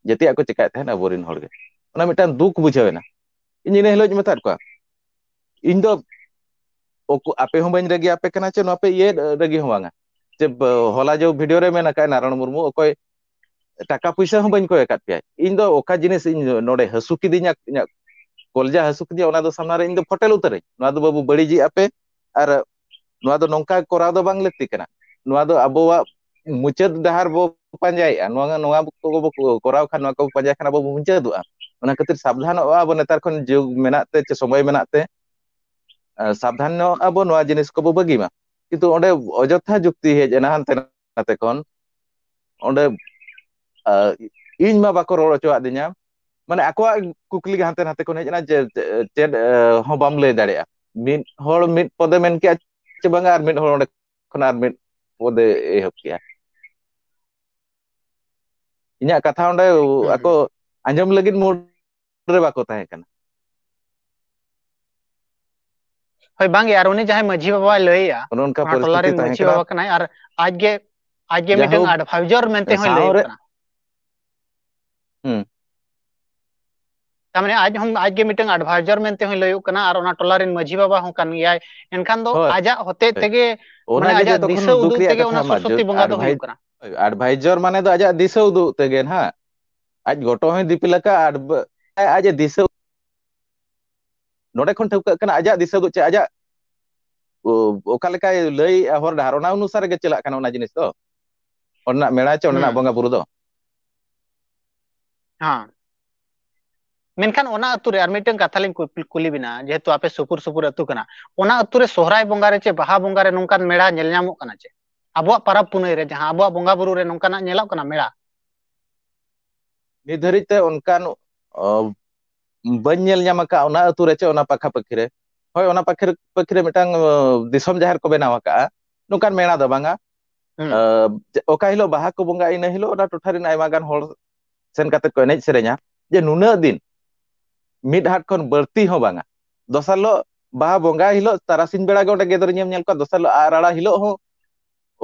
ᱡᱮᱛᱮᱭᱟᱜ ᱠᱚ ᱪᱮᱠᱟᱭᱮᱫ ᱛᱟᱦᱮᱸᱫ ᱟᱵᱚᱨᱮᱱ ᱦᱚᱲ ᱜᱮ᱾ ᱚᱱᱟ ᱢᱤᱫᱴᱟᱝ ᱫᱩᱠ ᱵᱩᱡᱷᱟᱹᱣ ᱮᱱᱟ᱾ ᱤᱧ ᱤᱱᱟᱹ ᱦᱤᱞᱳᱜ ᱤᱧ ᱢᱮᱛᱟᱫ ᱠᱚᱣᱟ, ᱤᱧ ᱫᱚ ᱩᱠᱩ- ᱟᱯᱮ ᱦᱚᱸ ᱵᱟᱹᱧ ᱨᱟᱹᱜᱤ ᱟᱯᱮ ᱠᱟᱱᱟ, ᱪᱮ ᱱᱚᱣᱟ ᱯᱮ ᱤᱭᱟᱹ ᱨᱟᱹᱜᱤ ᱦᱚᱸ ᱵᱟᱝᱟ᱾ ᱪᱮ ᱵ- ᱦᱚᱞᱟ ᱡᱮ ᱵᱷᱤᱰᱤᱭᱳ ᱨᱮ ᱢᱮᱱ ᱟᱠᱟᱫ ᱱᱟᱨᱟᱭᱚᱬ ᱢᱩᱨᱢᱩ ᱚᱠᱚᱭ ᱴᱟᱠᱟ ᱯᱩᱭᱥᱟᱹ ᱦᱚᱸ ᱵᱟᱹᱧ ᱠᱚᱭ ᱟᱠᱟᱫ ᱯᱮᱭᱟ, ᱤᱧ ᱫᱚ ᱚᱠᱟ ᱡᱤᱱᱤᱥ ᱤᱧ ᱱᱚᱰᱮ ᱦᱟᱹᱥᱩ ᱠᱤᱫᱤᱧᱟ, ᱤᱧᱟᱹᱜ ᱠᱚᱞᱡᱟ ᱦᱟᱹᱥᱩ ᱠᱤᱫᱤᱧᱟ, ᱚᱱᱟ ᱫᱚ ᱥᱟᱢᱱᱟ ᱨᱮ ᱤᱧ ᱫᱚ ᱯᱷᱚᱴᱮᱞ ᱩᱛᱟᱹᱨᱟᱹᱧ᱾ ᱱᱚᱣᱟ ᱫᱚ ᱵᱟᱹᱵᱩ ᱵᱟᱹᱲᱤᱡᱮᱜᱼᱟ ᱯᱮ, ᱟᱨ ᱱᱚᱣᱟ ᱫᱚ ᱱᱚᱝᱠᱟ ᱠᱚᱨᱟᱣ ᱫᱚ ᱵᱟᱝ ᱞᱟᱹᱠᱛᱤ ᱠᱟᱱᱟ᱾ ᱱᱚᱣᱟ ᱫᱚ ᱟᱵᱚᱣᱟᱜ ᱢᱩᱪᱟᱹᱫ ᱰᱟᱦᱟᱨ ᱵᱚ ᱯᱟᱸᱡᱟᱭᱮᱫᱼᱟ᱾ ᱱᱚᱣᱟ ᱱᱚᱣᱟ ᱠᱚᱵᱚ ᱠᱚᱨᱟᱣ ᱠᱷᱟᱱ ᱱᱚᱣᱟ ᱠᱚᱵᱚ ᱯᱟᱸᱡᱟᱭ ᱠᱷᱟᱱ ᱟᱵᱚ ᱵᱚ ᱢᱩᱪᱟᱹᱫᱚᱜᱼᱟ᱾ ᱚᱱᱟ ᱠᱷᱟᱹᱛᱤᱨ ᱥᱟᱵᱫᱷᱟᱱᱚᱜᱼᱟ ᱟᱵᱚ, ᱱᱮᱛᱟᱨ ᱠᱷᱚᱱ ᱡᱩᱜᱽ ᱢᱮᱱᱟᱜ ᱛᱮ ᱪᱮ ᱥᱚᱢᱚᱭ ᱢᱮᱱᱟᱜ ᱛᱮ ᱥᱟᱵᱫᱷᱟᱱ ᱧᱚᱜ ᱟᱵᱚ, ᱱᱚᱣᱟ ᱡᱤᱱᱤᱥ ᱠᱚᱵᱚ ᱵᱟᱹᱜᱤ ᱢᱟ᱾ ᱠᱤᱱᱛᱩ ᱚᱸᱰᱮ ᱚᱡᱚᱛᱷᱟ ᱡᱩᱠᱛᱤ ᱦᱮᱡ ᱮᱱᱟ ᱦᱟᱱᱛᱮ ᱱᱟᱛᱮ ᱠᱷᱚᱱ᱾ ᱚᱸᱰᱮ ᱤᱧ ᱢᱟ ᱵᱟᱠᱚ ᱨᱚᱲ ᱦᱚᱪᱚᱣᱟᱫᱤᱧᱟ, ᱢᱟᱱᱮ ᱟᱠᱚᱣᱟᱜ ᱠᱩᱠᱞᱤ ᱜᱮ ᱦᱟᱱᱛᱮ ᱱᱟᱛᱮ ᱠᱷᱚᱱ ᱦᱮᱡ ᱮᱱᱟ ᱡᱮ ᱪᱮᱫ ᱦᱚᱸ ᱵᱟᱢ ᱞᱟᱹᱭ ᱫᱟᱲᱮᱭᱟᱜᱼᱟ᱾ ᱢᱤᱫ ᱦᱚᱲ ᱢᱤᱫ ᱯᱚᱫᱮ ᱢᱮᱱ ᱠᱮᱜᱼᱟ, ᱪᱮ ᱵᱟᱝᱟ, ᱟᱨ ᱢᱤᱫ ᱦᱚᱲ ᱚᱸᱰᱮ ᱠᱷᱚᱱ ᱟᱨ ᱢᱤᱫ ᱯᱚᱫᱮ ᱮᱦᱚᱵ ᱠᱮᱜᱼᱟ᱾ ᱤᱧᱟᱹᱜ ᱠᱟᱛᱷᱟ ᱚᱸᱰᱮ ᱦᱩᱸ, ᱟᱠᱚ ᱦᱩᱸ᱾ ᱟᱸᱡᱚᱢ ᱞᱟᱹᱜᱤᱫ ᱢᱩᱰ ᱨᱮ ᱵᱟᱠᱚ ᱛᱟᱦᱮᱸ ᱠᱟᱱᱟ᱾ ᱦᱳᱭ, ᱵᱟᱝᱜᱮ, ᱟᱨ ᱩᱱᱤ ᱡᱟᱦᱟᱸᱭ ᱢᱟᱹᱡᱷᱤ ᱵᱟᱵᱟᱭ ᱞᱟᱹᱭᱮᱜᱼᱟ, ᱚᱱᱮ ᱚᱱᱠᱟ ᱚᱱᱟ ᱴᱚᱞᱟ ᱯᱚᱨᱤᱥᱛᱷᱤᱛᱤ ᱨᱮᱱ ᱛᱟᱦᱮᱸ ᱢᱟᱹᱡᱷᱤ ᱠᱟᱱᱟ᱾ ᱵᱟᱵᱟ ᱠᱟᱱᱟᱭ, ᱟᱨ ᱟᱡᱜᱮ, ᱟᱡᱜᱮ ᱢᱤᱫᱴᱟᱝ ᱡᱟᱭᱦᱳᱠ, advisor ᱢᱮᱱᱛᱮ ᱦᱚᱸᱭ ᱞᱟᱹᱭᱚᱜ ᱥᱟᱶᱨᱮ ᱠᱟᱱᱟ᱾ ᱦᱩᱸ᱾ ᱛᱟᱨ ᱢᱟᱱᱮ ᱟᱡ ᱦᱚᱸ, ᱟᱡᱜᱮ ᱢᱤᱫᱴᱟᱝ advisor ᱢᱮᱱᱛᱮ ᱦᱚᱸᱭ ᱞᱟᱹᱭᱚᱜ ᱠᱟᱱᱟ, ᱟᱨ ᱚᱱᱟ ᱴᱚᱞᱟ ᱨᱮᱱ ᱢᱟᱹᱡᱷᱤ ᱵᱟᱵᱟ ᱦᱚᱸ ᱠᱟᱱ ᱜᱮᱭᱟᱭ᱾ ᱮᱱᱠᱷᱟᱱ ᱫᱚ ᱦᱳᱭ, ᱟᱡᱟᱜ ᱦᱚᱛᱮᱡ ᱦᱳᱭ᱾ ᱛᱮᱜᱮ, ᱚᱱᱟ ᱢᱟᱱᱮ ᱜᱮ ᱟᱡᱟᱜ ᱡᱚᱛᱚ ᱠᱷᱚᱱ ᱫᱤᱥᱟᱹ ᱫᱩᱠ ᱩᱫᱩᱜ ᱨᱮᱭᱟᱜ ᱛᱮᱜᱮ ᱠᱟᱛᱷᱟ, ᱚᱱᱟ ᱢᱟᱨᱡᱚ-, ᱥᱚᱨᱚᱥᱚᱛᱤ ᱵᱚᱸᱜᱟ ᱫᱚ advi-, ᱦᱩᱭᱩᱜ ᱠᱟᱱᱟ᱾ Advisor ᱢᱟᱱᱮ ᱫᱚ ᱟᱡᱟᱜ ᱫᱤᱥᱟᱹ ᱩᱫᱩᱜ ᱛᱮᱜᱮ ᱱᱟᱦᱟᱜ᱾ ᱟᱡ ᱜᱚᱴᱚ ᱦᱚᱸᱭ ᱫᱤᱯᱤᱞ ᱟᱠᱟᱫ, ᱟᱨ ᱵ-, ᱟᱡ ᱮ ᱫᱤᱥᱟᱹ, ᱱᱚᱰᱮ ᱠᱷᱚᱱ ᱴᱷᱟᱹᱣᱠᱟᱹᱜ ᱠᱟᱱᱟ ᱟᱡᱟᱜ ᱫᱤᱥᱟᱹ ᱩᱫᱩᱜ ᱪᱮ ᱟᱡᱟᱜ ᱚ-, ᱚᱠᱟ ᱞᱮᱠᱟᱭ ᱞᱟᱹᱭᱮᱜᱼᱟ ᱦᱚᱨ ᱰᱟᱦᱟᱨ, ᱚᱱᱟ ᱚᱱᱩᱥᱟᱨ ᱜᱮ ᱪᱟᱞᱟᱜ ᱠᱟᱱᱟ ᱚᱱᱟ ᱡᱤᱱᱤᱥ ᱫᱚ᱾ ᱚᱸᱰᱮᱱᱟᱜ ᱢᱮᱲᱟ ᱪᱮ ᱚᱸᱰᱮᱱᱟᱜ ᱦᱩᱸ᱾ ᱵᱚᱸᱜᱟ ᱵᱩᱨᱩ ᱫᱚ᱾ ᱦᱮᱸ᱾ ᱢᱮᱱᱠᱷᱟᱱ ᱚᱱᱟ ᱟᱹᱛᱩ ᱨᱮ ᱟᱨ ᱢᱤᱫᱴᱟᱝ ᱠᱟᱛᱷᱟ ᱞᱤᱧ ᱠᱩ-, ᱠᱩᱞᱤ ᱵᱤᱱᱟ, ᱡᱮᱦᱮᱛᱩ ᱟᱯᱮ ᱥᱩᱯᱩᱨ ᱥᱩᱯᱩᱨ ᱟᱹᱛᱩ ᱠᱟᱱᱟ, ᱚᱱᱟ ᱟᱹᱛᱩ ᱨᱮ ᱥᱚᱦᱨᱟᱭ ᱵᱚᱸᱜᱟ ᱨᱮ ᱪᱮ ᱵᱟᱦᱟ ᱵᱚᱸᱜᱟ ᱨᱮ ᱱᱚᱝᱠᱟᱱ ᱢᱮᱲᱟ ᱧᱮᱞ ᱧᱟᱢᱚᱜ ᱠᱟᱱᱟ ᱪᱮ? ᱟᱵᱚᱣᱟᱜ ᱯᱟᱨᱟᱵᱽ ᱯᱩᱱᱟᱹᱭ ᱨᱮ ᱡᱟᱦᱟᱸ ᱟᱵᱚᱣᱟᱜ ᱵᱚᱸᱜᱟ ᱵᱩᱨᱩ ᱨᱮ ᱱᱚᱝᱠᱟᱱᱟᱜ ᱧᱮᱞᱚᱜ ᱠᱟᱱᱟ ᱢᱮᱲᱟ? ᱱᱤᱛ ᱫᱷᱟᱹᱨᱤᱡ ᱛᱮ ᱚᱱᱠᱟᱱ, ᱚ, ᱵᱟᱹᱧ ᱧᱮᱞ ᱧᱟᱢ ᱟᱠᱟᱫ ᱚᱱᱟ ᱟᱹᱛᱩ ᱨᱮ ᱪᱮ ᱚᱱᱟ ᱯᱟᱠᱷᱟ ᱯᱟᱹᱠᱷᱤ ᱨᱮ᱾ ᱦᱳᱭ, ᱚᱱᱟ ᱯᱟᱹᱠᱷᱤ ᱨᱮ, ᱯᱟᱹᱠᱷᱤ ᱨᱮ ᱢᱤᱫᱴᱟᱝ, ᱚ, ᱫᱤᱥᱚᱢ ᱡᱟᱦᱮᱨ ᱠᱚ ᱵᱮᱱᱟᱣ ᱟᱠᱟᱫᱼᱟ, ᱱᱚᱝᱠᱟᱱ ᱢᱮᱲᱟ ᱫᱚ ᱵᱟᱝᱟ᱾ ᱦᱩᱸ᱾ ᱚ, ᱡᱮ, ᱚᱠᱟ ᱦᱤᱞᱳᱜ ᱵᱟᱦᱟ ᱠᱚ ᱵᱚᱸᱜᱟ, ᱤᱱᱟᱹ ᱦᱤᱞᱳᱜ ᱚᱱᱟ ᱴᱚᱴᱷᱟ ᱨᱮᱱ ᱟᱭᱢᱟ ᱜᱟᱱ ᱦᱚᱲ ᱥᱮᱱ ᱠᱟᱛᱮ ᱠᱚ ᱮᱱᱮᱡ ᱥᱮᱨᱮᱧᱟ, ᱡᱮ ᱱᱩᱱᱟᱹᱜ ᱫᱤᱱ ᱢᱤᱫ ᱦᱟᱴ ᱠᱷᱚᱱ ᱵᱟᱹᱲᱛᱤ ᱦᱚᱸ ᱵᱟᱝᱟ᱾ ᱫᱚᱥᱟᱨ ᱦᱤᱞᱳᱜ ᱵᱟᱦᱟ ᱵᱚᱸᱜᱟ ᱦᱤᱞᱳᱜ ᱛᱟᱨᱟᱥᱤᱧ ᱵᱮᱲᱟ ᱜᱮ ᱚᱸᱰᱮ ᱜᱮᱫᱚᱨᱤᱧ ᱮᱢ ᱧᱮᱞ ᱠᱚᱣᱟ, ᱫᱚᱥᱟᱨ ᱦᱤᱞᱳᱜ ᱟᱨ ᱟᱲᱟ ᱦᱤᱞᱳᱜ ᱦᱚᱸ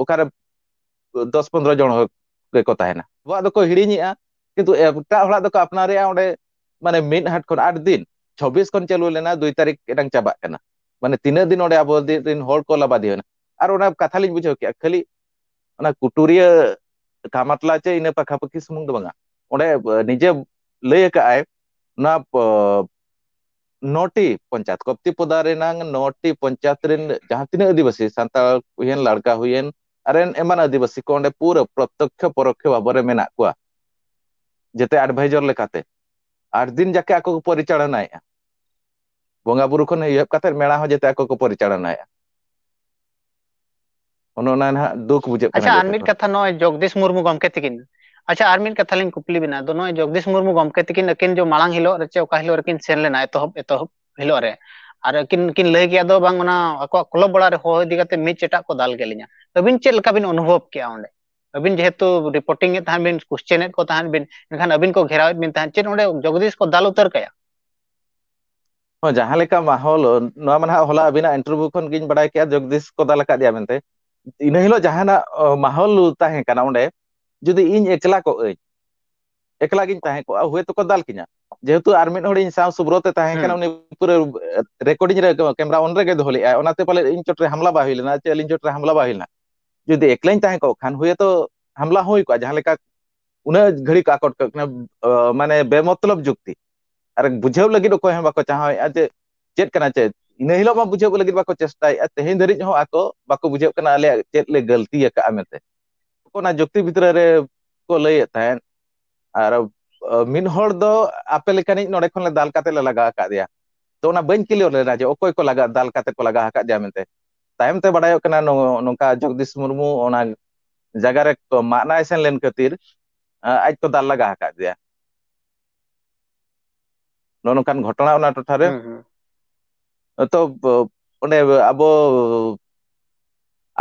ᱚᱠᱟᱨᱮ ᱫᱚᱥ ᱯᱚᱱᱨᱚ ᱡᱚᱱ ᱦᱚᱲ ᱜᱮᱠᱚ ᱛᱟᱦᱮᱱᱟ᱾ ᱟᱵᱚᱣᱟᱜ ᱫᱚᱠᱚ ᱦᱤᱲᱤᱧᱮᱜᱼᱟ, ᱠᱤᱱᱛᱩ ᱮᱴᱟᱜ ᱦᱚᱲᱟᱜ ᱫᱚᱠᱚ ᱟᱯᱱᱟᱨᱮᱜᱼᱟ᱾ ᱚᱸᱰᱮ ᱢᱟᱱᱮ ᱢᱤᱫ ᱦᱟᱴ ᱠᱷᱚᱱ ᱟᱴ ᱫᱤᱱ, ᱪᱷᱚᱵᱵᱤᱥ ᱠᱷᱚᱱ ᱪᱟᱹᱞᱩ ᱞᱮᱱᱟ, ᱫᱩᱭ ᱛᱟᱹᱨᱤᱠᱷ ᱮᱱᱟᱝ ᱪᱟᱵᱟᱜ ᱠᱟᱱᱟ᱾ ᱢᱟᱱᱮ ᱛᱤᱱᱟᱹᱜ ᱫᱤᱱ ᱚᱸᱰᱮ ᱟᱵᱚ ᱫᱤ-, ᱨᱤᱱ ᱦᱚᱲ ᱠᱚ ᱞᱟᱵᱟᱫᱤᱭᱟᱹ ᱮᱱᱟ᱾ ᱟᱨ ᱚᱱᱟ ᱠᱟᱛᱷᱟ ᱞᱤᱧ ᱵᱩᱡᱷᱟᱹᱣ ᱠᱮᱜᱼᱟ, ᱠᱷᱟᱹᱞᱤ ᱚᱱᱟ ᱠᱩᱴᱩᱨᱤᱭᱟᱹ ᱠᱟᱢᱟᱴᱞᱟ ᱪᱮ ᱤᱱᱟᱹ ᱯᱟᱠᱷᱟ ᱯᱟᱹᱠᱷᱤ ᱥᱩᱢᱩᱝ ᱫᱚ ᱵᱟᱝᱟ᱾ ᱚᱸᱰᱮ, ᱮ, ᱱᱤᱡᱮ ᱞᱟᱹᱭ ᱟᱠᱟᱫ ᱟᱭ, ᱚᱱᱟ, ᱯᱚ-, ᱱᱚᱴᱤ ᱯᱚᱧᱪᱟᱭᱮᱛ, ᱠᱚᱯᱛᱤ ᱯᱚᱫᱟ ᱨᱮᱱᱟᱝ ᱱᱚᱴᱤ ᱯᱚᱧᱪᱟᱭᱮᱛ ᱨᱮᱱ ᱡᱟᱦᱟᱸ ᱛᱤᱱᱟᱹᱜ ᱟᱹᱫᱤᱵᱟᱹᱥᱤ, ᱥᱟᱱᱛᱟᱲ ᱦᱩᱭᱮᱱ, ᱞᱟᱲᱠᱟ ᱦᱩᱭᱮᱱ, ᱟᱨ ᱮᱱ-, ᱮᱢᱟᱱ ᱟᱹᱫᱤᱵᱟᱹᱥᱤ ᱠᱚ ᱚᱸᱰᱮ ᱯᱩᱨᱟᱹ ᱯᱨᱚᱛᱛᱚᱠᱠᱷᱚ ᱯᱚᱨᱚᱠᱠᱷᱚ ᱵᱷᱟᱵᱚ ᱨᱮ ᱢᱮᱱᱟᱜ ᱠᱚᱣᱟ, ᱡᱮᱛᱮ advisor ᱞᱮᱠᱟᱛᱮ᱾ ᱟᱴ ᱫᱤᱱ ᱡᱟᱠᱮ ᱟᱠᱚ ᱠᱚ ᱯᱚᱨᱤᱪᱟᱞᱚᱱᱟᱭᱮᱫᱼᱟ᱾ ᱵᱚᱸᱜᱟ ᱵᱩᱨᱩ ᱠᱷᱚᱱ ᱮᱦᱚᱵ ᱠᱟᱛᱮ ᱢᱮᱲᱟ ᱦᱚᱸ ᱡᱟᱛᱮ ᱟᱠᱚ ᱠᱚ ᱯᱚᱨᱤᱪᱟᱞᱚᱱᱟᱭᱟ᱾ ᱚᱱᱮ ᱚᱱᱟ ᱱᱟᱦᱟᱜ ᱫᱩᱠ ᱵᱩᱡᱷᱟᱹᱜ ᱠᱟᱱᱟ ᱟᱪᱪᱷᱟ, ᱟᱨ ᱡᱚᱛᱚ ᱢᱤᱫ ᱠᱷᱚᱱ᱾ ᱠᱟᱛᱷᱟ, ᱱᱚᱜᱼᱚᱭ ᱡᱚᱜᱽᱫᱤᱥ ᱢᱩᱨᱢᱩ ᱜᱚᱢᱠᱮ ᱛᱤᱠᱤᱱ, ᱟᱪᱪᱷᱟ, ᱟᱨ ᱢᱤᱫ ᱠᱟᱛᱷᱟ ᱞᱤᱧ ᱠᱩᱠᱞᱤ ᱵᱮᱱᱟ, ᱟᱫᱚ ᱱᱚᱜᱼᱚᱭ ᱡᱚᱜᱽᱫᱤᱥ ᱢᱩᱨᱢᱩ ᱜᱚᱢᱠᱮ ᱛᱤᱠᱤᱱ ᱟᱹᱠᱤᱱ ᱡᱚ ᱢᱟᱲᱟᱝ ᱦᱤᱞᱳᱜ ᱨᱮ ᱪᱮ ᱚᱠᱟ ᱦᱤᱞᱳᱜ ᱨᱮᱠᱤᱱ ᱥᱮᱱ ᱞᱮᱱᱟ, ᱮᱛᱚᱦᱚᱵ, ᱮᱛᱚᱦᱚᱵ ᱦᱤᱞᱳᱜ ᱨᱮ, ᱟᱨ ᱟᱹᱠᱤᱱ ᱠᱤᱱ ᱞᱟᱹᱭ ᱠᱮᱜᱼᱟ ᱫᱚ ᱵᱟᱝ, ᱚᱱᱟ ᱟᱠᱚᱣᱟᱜ ᱠᱞᱚᱵ ᱚᱲᱟᱜ ᱨᱮ ᱦᱚᱦᱚ ᱤᱫᱤ ᱠᱟᱛᱮ ᱢᱤᱫ ᱪᱮᱴᱟᱜ ᱠᱚ ᱫᱟᱞ ᱠᱮᱫ ᱞᱤᱧᱟ᱾ ᱟᱹᱵᱤᱱ ᱪᱮᱫ ᱞᱮᱠᱟ ᱵᱤᱱ ᱚᱱᱩᱵᱷᱚᱵ ᱠᱮᱜᱼᱟ ᱚᱸᱰᱮ? ᱟᱹᱵᱤᱱ ᱡᱮᱦᱮᱛᱩ ᱨᱤᱯᱳᱨᱴᱤᱝ ᱮᱫ ᱛᱟᱦᱮᱸᱫ ᱵᱤᱱ, ᱠᱚᱥᱪᱮᱱ ᱮᱫ ᱠᱚ ᱛᱟᱦᱮᱸᱫ ᱵᱤᱱ, ᱢᱮᱱᱠᱷᱟᱱ ᱟᱹᱵᱤᱱ ᱠᱚ ᱜᱷᱮᱨᱟᱣᱮᱫ ᱵᱤᱱ ᱛᱟᱦᱮᱸᱫ, ᱪᱮᱫ ᱚᱸᱰᱮ ᱡᱚᱜᱽᱫᱤᱥ ᱠᱚ ᱫᱟᱞ ᱩᱛᱟᱹᱨ ᱠᱟᱭᱟ? ᱦᱚᱸ, ᱡᱟᱦᱟᱸ ᱞᱮᱠᱟ ᱢᱟᱦᱚᱞ, ᱱᱚᱣᱟ ᱢᱟ ᱱᱟᱦᱟᱜ ᱦᱚᱞᱟ ᱟᱹᱵᱤᱱᱟᱜ ᱤᱱᱴᱟᱨᱵᱷᱤᱭᱩ ᱠᱷᱚᱱ ᱜᱤᱧ ᱵᱟᱲᱟᱭ ᱠᱮᱜᱼᱟ ᱡᱚᱜᱽᱫᱤᱥ ᱠᱚ ᱫᱟᱞ ᱟᱠᱟᱫᱮᱭᱟ ᱢᱮᱱᱛᱮ᱾ ᱤᱱᱟᱹ ᱦᱤᱞᱳᱜ ᱡᱟᱦᱟᱱᱟᱜ, ᱚ, ᱢᱟᱦᱚᱞ ᱛᱟᱦᱮᱸ ᱠᱟᱱᱟ ᱚᱸᱰᱮ, ᱡᱩᱫᱤ ᱤᱧ ᱮᱠᱞᱟ ᱠᱚᱜ ᱟᱹᱧ, ᱮᱠᱞᱟ ᱜᱤᱧ ᱛᱟᱦᱮᱸ ᱠᱚᱜᱼᱟ, ᱦᱩᱭ ᱛᱚᱠᱚ ᱫᱟᱞ ᱠᱤᱧᱟ᱾ ᱡᱮᱦᱮᱛᱩ ᱟᱨ ᱢᱤᱫ ᱦᱚᱲ ᱤᱧ ᱥᱟᱶ ᱥᱩᱵᱨᱚᱛ ᱮ ᱛᱟᱦᱮᱸ ᱠᱟᱱᱟ, ᱦᱩᱸ᱾ ᱩᱱᱤ ᱯᱩᱨᱟᱹ ᱨᱮᱠᱚᱨᱰᱤᱝ ᱨᱮ ᱠᱮᱢᱮᱨᱟ ᱚᱱ ᱨᱮᱜᱮ ᱫᱚᱦᱚ ᱞᱮᱫᱼᱟᱭ, ᱚᱱᱟᱛᱮ ᱯᱟᱞᱮ ᱤᱧ ᱪᱚᱴ ᱨᱮ ᱦᱟᱢᱞᱟ ᱵᱟᱭ ᱦᱩᱭ ᱞᱮᱱᱟ, ᱪᱮ ᱟᱹᱞᱤᱧ ᱪᱚᱴ ᱨᱮ ᱦᱟᱢᱞᱟ ᱵᱟᱭ ᱦᱩᱭ ᱞᱮᱱᱟ᱾ ᱡᱩᱫᱤ ᱮᱠᱞᱟᱧ ᱛᱟᱦᱮᱸ ᱠᱚᱜ ᱠᱷᱟᱱ ᱦᱩᱭᱛᱚ ᱦᱟᱢᱞᱟ ᱦᱩᱭ ᱠᱚᱜᱼᱟ, ᱡᱟᱦᱟᱸ ᱞᱮᱠᱟ ᱩᱱᱟᱹᱜ ᱜᱷᱟᱹᱲᱤᱡ ᱠᱚ ᱟᱠᱚᱴ ᱠᱟᱜ ᱠᱟᱱᱟ, ᱚ, ᱢᱟᱱᱮ ᱵᱮᱢᱚᱛᱞᱚᱵ ᱡᱩᱠᱛᱤ᱾ ᱟᱨ ᱵᱩᱡᱷᱟᱹᱣ ᱞᱟᱹᱜᱤᱫ ᱚᱠᱚᱭ ᱦᱚᱸ ᱵᱟᱠᱚ ᱪᱟᱦᱟᱣᱮᱫᱼᱟ ᱡᱮ ᱪᱮᱫ ᱠᱟᱱᱟ ᱪᱮᱫ᱾ ᱤᱱᱟᱹ ᱦᱤᱞᱳᱜ ᱢᱟ ᱵᱩᱡᱷᱟᱹᱣ ᱞᱟᱹᱜᱤᱫ ᱵᱟᱠᱚ ᱪᱮᱥᱴᱟᱭᱮᱫᱼᱟ, ᱛᱮᱦᱮᱧ ᱫᱷᱟᱹᱨᱤᱡ ᱦᱚᱸ ᱟᱠᱚ ᱵᱟᱠᱚ ᱵᱩᱡᱷᱟᱹᱣ ᱠᱟᱱᱟ ᱟᱞᱮᱭᱟᱜ ᱪᱮᱫ ᱞᱮ ᱜᱟᱹᱞᱛᱤ ᱟᱠᱟᱫᱼᱟ ᱢᱮᱱᱛᱮ᱾ ᱚᱱᱟ ᱡᱩᱠᱛᱤ ᱵᱷᱤᱛᱨᱤ ᱨᱮ ᱠᱚ ᱞᱟᱹᱭᱮᱫ ᱛᱟᱦᱮᱸᱫ᱾ ᱟᱨ, ᱚ, ᱢᱤᱫ ᱦᱚᱲ ᱫᱚ ᱟᱯᱮ ᱞᱮᱠᱟᱱᱤᱡ ᱱᱚᱰᱮ ᱠᱷᱚᱱ ᱞᱮ ᱫᱟᱞ ᱠᱟᱛᱮ ᱞᱮ ᱞᱟᱜᱟ ᱟᱠᱟᱫᱮᱭᱟ, ᱛᱚ ᱚᱱᱟ ᱵᱟᱹᱧ ᱠᱞᱤᱭᱟᱨ ᱞᱮᱱᱟ ᱡᱮ ᱚᱠᱚᱭ ᱠᱚ ᱞᱟᱜᱟ, ᱫᱟᱞ ᱠᱟᱛᱮ ᱠᱚ ᱞᱟᱜᱟ ᱟᱠᱟᱫᱮᱭᱟ ᱢᱮᱱᱛᱮ᱾ ᱛᱟᱭᱚᱢ ᱛᱮ ᱵᱟᱲᱟᱭᱚᱜ ᱠᱟᱱᱟ ᱱᱚ-, ᱱᱚᱝᱠᱟ ᱡᱚᱜᱽᱫᱤᱥ ᱢᱩᱨᱢᱩ ᱚᱱᱟ ᱡᱟᱭᱜᱟ ᱨᱮ ᱠᱚ ᱢᱟᱜ ᱱᱟᱭ ᱥᱮᱱ ᱞᱮᱱ ᱠᱷᱟᱹᱛᱤᱨ, ᱟ, ᱟᱡ ᱠᱚ ᱫᱟᱞ ᱞᱟᱜᱟ ᱟᱠᱟᱫᱮᱭᱟ᱾ ᱱᱚᱜᱼᱚ ᱱᱚᱝᱠᱟᱱ ᱜᱷᱚᱴᱚᱱᱟ ᱚᱱᱟ ᱴᱚᱴᱷᱟ ᱨᱮ᱾ ᱦᱩᱸ, ᱦᱩᱸ᱾ ᱛᱚ, ᱵ-, ᱚᱸᱰᱮ ᱟᱵᱚ,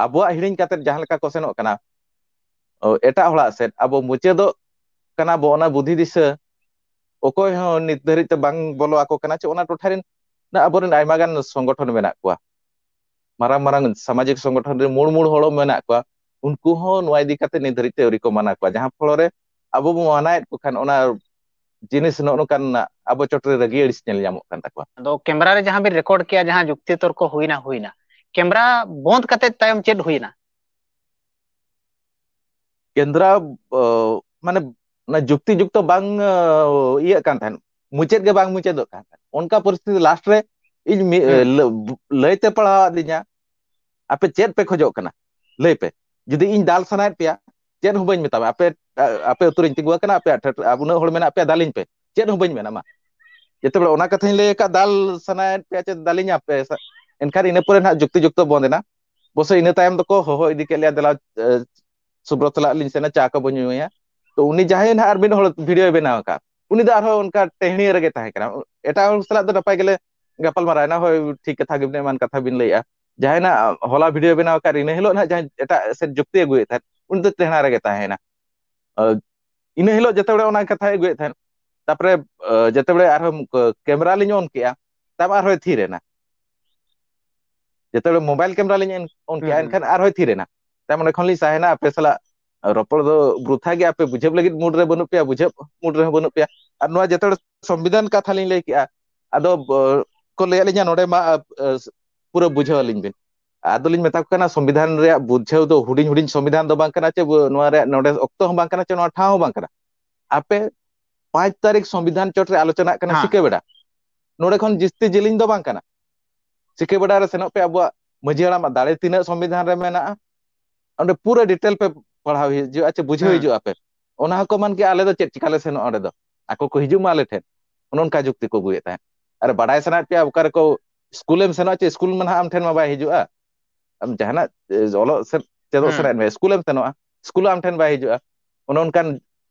ᱟᱵᱚᱣᱟᱜ ᱦᱤᱲᱤᱧ ᱠᱟᱛᱮ ᱡᱟᱦᱟᱸ ᱞᱮᱠᱟ ᱠᱚ ᱥᱮᱱᱚᱜ ᱠᱟᱱᱟ, ᱚ, ᱮᱴᱟᱜ ᱦᱚᱲᱟᱜ ᱥᱮᱫ, ᱟᱵᱚ ᱢᱩᱪᱟᱹᱫᱚᱜ ᱠᱟᱱᱟ ᱵᱚ, ᱚᱱᱟ ᱵᱩᱫᱷᱤ ᱫᱤᱥᱟᱹ ᱚᱠᱚᱭ ᱦᱚᱸ ᱱᱤᱛ ᱫᱷᱟᱹᱨᱤᱡ ᱛᱮ ᱵᱟᱝ ᱵᱚᱞᱚ ᱟᱠᱚ ᱠᱟᱱᱟ, ᱪᱮ ᱚᱱᱟ ᱴᱚᱴᱷᱟ ᱨᱮᱱ ᱟᱵᱚᱨᱮᱱ ᱟᱭᱢᱟ ᱜᱟᱱ ᱥᱚᱝᱜᱚᱴᱷᱚᱱ ᱢᱮᱱᱟᱜ ᱠᱚᱣᱟ, ᱢᱟᱨᱟᱝ ᱢᱟᱨᱟᱝ ᱥᱟᱢᱟᱡᱤᱠ ᱥᱚᱝᱜᱚᱴᱷᱚᱱ ᱨᱮ ᱢᱩᱲ ᱢᱩᱲ ᱦᱚᱲ ᱢᱮᱱᱟᱜ ᱠᱚᱣᱟ, ᱩᱱᱠᱩ ᱦᱚᱸ ᱱᱚᱣᱟ ᱤᱫᱤ ᱠᱟᱛᱮ ᱱᱤᱛ ᱫᱷᱟᱹᱨᱤᱡ ᱛᱮ ᱟᱹᱣᱨᱤ ᱠᱚ ᱢᱟᱱᱟ ᱠᱚᱣᱟ᱾ ᱡᱟᱦᱟᱸ ᱯᱷᱚᱞᱚ ᱨᱮ ᱟᱵᱚ ᱵᱚ ᱢᱟᱱᱟᱭᱮᱫ ᱠᱚ ᱠᱷᱟᱱ, ᱚᱱᱟ ᱡᱤᱱᱤᱥ ᱱᱚᱜᱼᱚ ᱱᱚᱝᱠᱟᱱ ᱟᱵᱚ ᱪᱚᱴᱨᱮ ᱨᱟᱹᱜᱤ ᱟᱹᱲᱤᱥ ᱧᱮᱞ ᱧᱟᱢᱚᱜ ᱠᱟᱱ ᱛᱟᱠᱚᱣᱟ᱾ ᱟᱫᱚ ᱠᱮᱢᱨᱟ ᱨᱮ ᱡᱟᱦᱟᱸ ᱵᱤᱱ ᱨᱮᱠᱚᱨᱰ ᱠᱮᱜᱼᱟ, ᱡᱟᱦᱟᱸ ᱡᱩᱠᱛᱤ ᱛᱚᱨᱠᱚ ᱦᱩᱭᱱᱟ, ᱦᱩᱭᱱᱟ, ᱠᱮᱢᱨᱟ ᱵᱚᱱᱫ ᱠᱟᱛᱮ ᱛᱟᱭᱚᱢ ᱪᱮᱫ ᱦᱩᱭᱱᱟ? ᱠᱮᱢᱨᱟ, ᱚ, ᱢᱟᱱᱮ, ᱚᱱᱟ ᱡᱩᱠᱛᱤ ᱡᱩᱠᱛᱚ ᱵᱟᱝ, ᱚ, ᱤᱭᱟᱹᱜ ᱠᱟᱱ ᱛᱟᱦᱮᱸᱫ, ᱢᱩᱪᱟᱹᱫ ᱜᱮ ᱵᱟᱝ ᱢᱩᱪᱟᱹᱫᱚᱜ ᱠᱟᱱ ᱛᱟᱦᱮᱸᱫ᱾ ᱚᱱᱠᱟ ᱯᱚᱨᱤᱥᱛᱷᱤᱛᱤ ᱞᱟᱥᱴ ᱨᱮ ᱤᱧ ᱢᱤ-, ᱦᱩᱸ᱾ ᱞᱟᱹ-, ᱞᱟᱹᱭ ᱛᱮ ᱯᱟᱲᱦᱟᱣ ᱟᱹᱫᱤᱧᱟ, "ᱟᱯᱮ ᱪᱮᱫ ᱯᱮ ᱠᱷᱚᱡᱚᱜ ᱠᱟᱱᱟ? ᱞᱟᱹᱭ ᱯᱮ᱾ ᱡᱩᱫᱤ ᱤᱧ ᱫᱟᱞ ᱥᱟᱱᱟᱭᱮᱫ ᱯᱮᱭᱟ, ᱪᱮᱫ ᱦᱚᱸ ᱵᱟᱹᱧ ᱢᱮᱛᱟᱢᱟ, ᱟᱯᱮ, ᱟ-, ᱟᱯᱮ ᱟᱹᱛᱩ ᱨᱤᱧ ᱛᱤᱸᱜᱩ ᱟᱠᱟᱱᱟ, ᱟᱯᱮᱭᱟᱜ ᱴᱷᱟᱹᱴ-, ᱟ, ᱩᱱᱟᱹᱜ ᱦᱚᱲ ᱢᱮᱱᱟᱜ ᱯᱮᱭᱟ, ᱫᱟᱞᱤᱧ ᱯᱮ, ᱪᱮᱫ ᱦᱚᱸ ᱵᱟᱹᱧ ᱢᱮᱱᱟ ᱢᱟ᱾" ᱡᱮᱛᱮ ᱵᱮᱲᱮ ᱚᱱᱟ ᱠᱟᱛᱷᱟᱧ ᱞᱟᱹᱭ ᱟᱠᱟᱫ, "ᱫᱟᱞ ᱥᱟᱱᱟᱭᱮᱫ ᱯᱮᱭᱟ ᱪᱮᱫ, ᱫᱟᱞᱤᱧᱟ ᱯᱮ ᱥᱟ-," ᱮᱱᱠᱷᱟᱱ ᱤᱱᱟᱹ ᱯᱚᱨᱮ ᱱᱟᱦᱟᱜ ᱡᱩᱠᱛᱤ ᱡᱩᱠᱛᱚ ᱵᱚᱱᱫ ᱮᱱᱟ᱾ ᱵᱚᱥᱮ ᱤᱱᱟᱹ ᱛᱟᱭᱚᱢ ᱫᱚᱠᱚ ᱦᱚᱦᱚ ᱤᱫᱤ ᱠᱮᱫ ᱞᱮᱭᱟ, "ᱫᱮᱞᱟ, ᱮ, ᱥᱩᱵᱨᱚᱛ ᱥᱟᱞᱟᱜ ᱞᱤᱧ ᱥᱮᱱᱟ, ᱪᱟ ᱠᱚᱵᱚ ᱧᱩᱭᱟ᱾" ᱛᱚ ᱩᱱᱤ ᱡᱟᱦᱟᱸᱭ ᱱᱟᱦᱟᱜ ᱟᱨ ᱢᱤᱫ ᱦᱚᱲ ᱵᱷᱤᱰᱤᱭᱳᱭ ᱵᱮᱱᱟᱣ ᱟᱠᱟᱫ, ᱩᱱᱤ ᱫᱚ ᱟᱨᱦᱚᱸ ᱚᱱᱠᱟ ᱴᱮᱦᱱᱤᱭᱟᱹ ᱨᱮᱜᱮ ᱛᱟᱦᱮᱸ ᱠᱟᱱᱟ᱾ ᱮᱴᱟᱜ ᱦᱚᱲ ᱥᱟᱞᱟᱜ ᱫᱚ ᱱᱟᱯᱟᱭ ᱜᱮᱞᱮ ᱜᱟᱯᱟᱞ ᱢᱟᱨᱟᱣ ᱮᱱᱟ, ᱦᱳᱭ, ᱴᱷᱤᱠ ᱠᱟᱛᱷᱟ ᱜᱮ, ᱮᱢᱟᱱ ᱠᱟᱛᱷᱟ ᱵᱤᱱ ᱞᱟᱹᱭᱮᱜᱼᱟ᱾ ᱡᱟᱦᱟᱸᱭ ᱱᱟᱜ ᱦᱚᱞᱟ ᱵᱷᱤᱰᱤᱭᱳ ᱵᱮᱱᱟᱣ ᱟᱠᱟᱫ, ᱤᱱᱟᱹ ᱦᱤᱞᱳᱜ ᱱᱟᱜ ᱡᱟᱦᱟᱸᱭ ᱮᱴᱟᱜ ᱥᱮᱫ ᱡᱩᱠᱛᱤ ᱟᱹᱜᱩᱭᱮᱫ ᱛᱟᱦᱮᱸᱫ, ᱩᱱᱤ ᱫᱚ ᱴᱮᱦᱱᱟ ᱨᱮᱜᱮ ᱛᱟᱦᱮᱸᱭᱮᱱᱟ᱾ ᱟᱨ ᱤᱱᱟᱹ ᱦᱤᱞᱳᱜ ᱡᱮᱛᱮ ᱦᱚᱲ ᱚᱱᱟ ᱠᱟᱛᱷᱟᱭ ᱟᱹᱜᱩᱭᱮᱫ ᱛᱟᱦᱮᱸᱫ, ᱛᱟᱨᱯᱚᱨᱮ ᱟᱸ, ᱡᱮᱛᱮ ᱦᱚᱲ ᱟᱨᱦᱚᱸ ᱠᱮᱢᱮᱨᱟ ᱞᱤᱧ ᱚᱱ ᱠᱮᱜᱼᱟ, ᱛᱟᱨ ᱟᱨᱦᱚᱸᱭ ᱛᱷᱤᱨ ᱮᱱᱟ᱾ ᱡᱮᱛᱮ ᱦᱚᱲ ᱢᱳᱵᱟᱭᱤᱞ ᱠᱮᱢᱮᱨᱟ ᱞᱤᱧ ᱚᱱ ᱠᱮᱜᱼᱟ, ᱮᱱᱠᱷᱟᱱ ᱟᱨᱦᱚᱸᱭ ᱛᱷᱤᱨ ᱮᱱᱟ᱾ ᱛᱟᱭᱚᱢ ᱚᱸᱰᱮ ᱠᱷᱚᱱ ᱞᱤᱧ ᱥᱟᱦᱮᱱᱟ, ᱟᱯᱮ ᱥᱟᱞᱟᱜ ᱨᱚᱯᱚᱲ ᱫᱚ ᱵᱨᱩᱛᱷᱟ ᱜᱮ, ᱟᱯᱮ ᱵᱩᱡᱷᱟᱹᱣ ᱞᱟᱹᱜᱤᱫ ᱢᱩᱰ ᱨᱮ ᱵᱟᱹᱱᱩᱜ ᱯᱮᱭᱟ, ᱵᱩᱡᱷᱟᱹᱣ ᱢᱩᱰ ᱨᱮᱦᱚᱸ ᱵᱟᱹᱱᱩᱜ ᱯᱮᱭᱟ᱾ ᱟᱨ ᱱᱚᱣᱟ ᱡᱮᱛᱮ ᱦᱚᱲ ᱥᱚᱝᱵᱤᱫᱷᱟᱱ ᱠᱟᱛᱷᱟ ᱞᱤᱧ ᱞᱟᱹᱭ ᱠᱮᱜᱼᱟ, ᱟᱫᱚ ᱠᱚ ᱞᱟᱹᱭᱟᱫ ᱞᱤᱧᱟ ᱱᱚᱰᱮ ᱢᱟ ᱯᱩᱨᱟᱹ ᱵᱩᱡᱷᱟᱹᱣ ᱟᱹᱞᱤᱧ ᱵᱤᱱ᱾ ᱟᱫᱚᱞᱤᱧ ᱢᱮᱛᱟ ᱠᱚ ᱠᱟᱱᱟ, ᱥᱚᱝᱵᱤᱫᱷᱟᱱ ᱨᱮᱭᱟᱜ ᱵᱩᱡᱷᱟᱹᱣ ᱫᱚ ᱦᱩᱰᱤᱧ ᱦᱩᱰᱤᱧ ᱥᱚᱝᱵᱤᱫᱷᱟᱱ ᱫᱚ ᱵᱟᱝ ᱠᱟᱱᱟ, ᱪᱮ ᱱᱚᱣᱟ ᱨᱮᱭᱟᱜ ᱱᱚᱰᱮ ᱚᱠᱛᱚ ᱦᱚᱸ ᱵᱟᱝ ᱠᱟᱱᱟ, ᱪᱮ ᱱᱚᱣᱟ ᱴᱷᱟᱶ ᱦᱚᱸ ᱵᱟᱝ ᱠᱟᱱᱟ᱾ ᱟᱯᱮ ᱯᱟᱸᱪ ᱛᱟᱹᱨᱤᱠᱷ ᱥᱚᱝᱵᱤᱫᱷᱟᱱ ᱪᱚᱴ ᱨᱮ ᱟᱞᱳᱪᱚᱱᱟᱜ ᱠᱟᱱᱟ ᱥᱤᱠᱟᱹᱵᱮᱲᱟ᱾ ᱱᱚᱰᱮ ᱠᱷᱚᱱ ᱡᱟᱹᱥᱛᱤ ᱡᱮᱞᱮᱧ ᱫᱚ ᱵᱟᱝ ᱠᱟᱱᱟ᱾ ᱥᱤᱠᱟᱹᱵᱮᱲᱟ ᱨᱮ ᱥᱮᱱᱚᱜ ᱯᱮ, ᱟᱵᱚᱣᱟᱜ ᱢᱟᱹᱡᱷᱤ ᱦᱟᱲᱟᱢᱟᱜ ᱫᱟᱲᱮ ᱛᱤᱱᱟᱹᱜ ᱥᱚᱝᱵᱤᱫᱷᱟᱱ ᱨᱮ ᱢᱮᱱᱟᱜᱼᱟ, ᱚᱸᱰᱮ ᱯᱩᱨᱟᱹ ᱰᱤᱴᱮᱞ ᱯᱮ ᱯᱟᱲᱦᱟᱣ ᱦᱤᱡᱩᱜᱼᱟ, ᱪᱮ ᱵᱩᱡᱷᱟᱹᱣ ᱦᱤᱡᱩᱜᱼᱟ ᱯᱮ᱾ ᱚᱱᱟ ᱦᱚᱸᱠᱚ ᱢᱮᱱ ᱠᱮᱜᱼᱟ, ᱟᱞᱮ ᱫᱚ ᱪᱮᱫ ᱪᱤᱠᱟ ᱞᱮ ᱥᱮᱱᱚᱜᱼᱟ ᱚᱸᱰᱮ ᱫᱚ, ᱟᱠᱚ ᱠᱚ ᱦᱤᱡᱩᱜ ᱢᱟ ᱟᱞᱮ ᱴᱷᱮᱱ᱾ ᱚᱱᱮ ᱚᱱᱠᱟ ᱡᱩᱠᱛᱤ ᱠᱚ ᱟᱹᱜᱩᱭᱮᱫ ᱛᱟᱦᱮᱸᱫ᱾ ᱟᱨ ᱵᱟᱰᱟᱭ ᱥᱟᱱᱟᱭᱮᱫ ᱯᱮᱭᱟ ᱚᱠᱟ ᱨᱮᱠᱚ ᱥᱠᱩᱞᱮᱢ ᱥᱮᱱᱚᱜᱼᱟ, ᱪᱮ ᱥᱠᱩᱞ ᱢᱟ ᱱᱟᱦᱟᱜ ᱟᱢ ᱴᱷᱮᱱ ᱢᱟ ᱵᱟᱭ ᱦᱤᱡᱩᱜᱼᱟ, ᱟᱢ ᱡᱟᱦᱟᱱᱟᱜ ᱚᱞᱚᱜ ᱥᱮᱫ ᱪᱮᱫᱚᱜ ᱥᱟᱱᱟᱭᱮᱫ ᱢᱮᱭᱟ, ᱥᱠᱩᱞᱮᱢ ᱥᱮᱱᱚᱜᱼᱟ, ᱥᱠᱩᱞ ᱟᱢ ᱴᱷᱮᱱ ᱵᱟᱭ ᱦᱤᱡᱩᱜᱼᱟ᱾ ᱚᱱᱮ ᱚᱱᱠᱟᱱ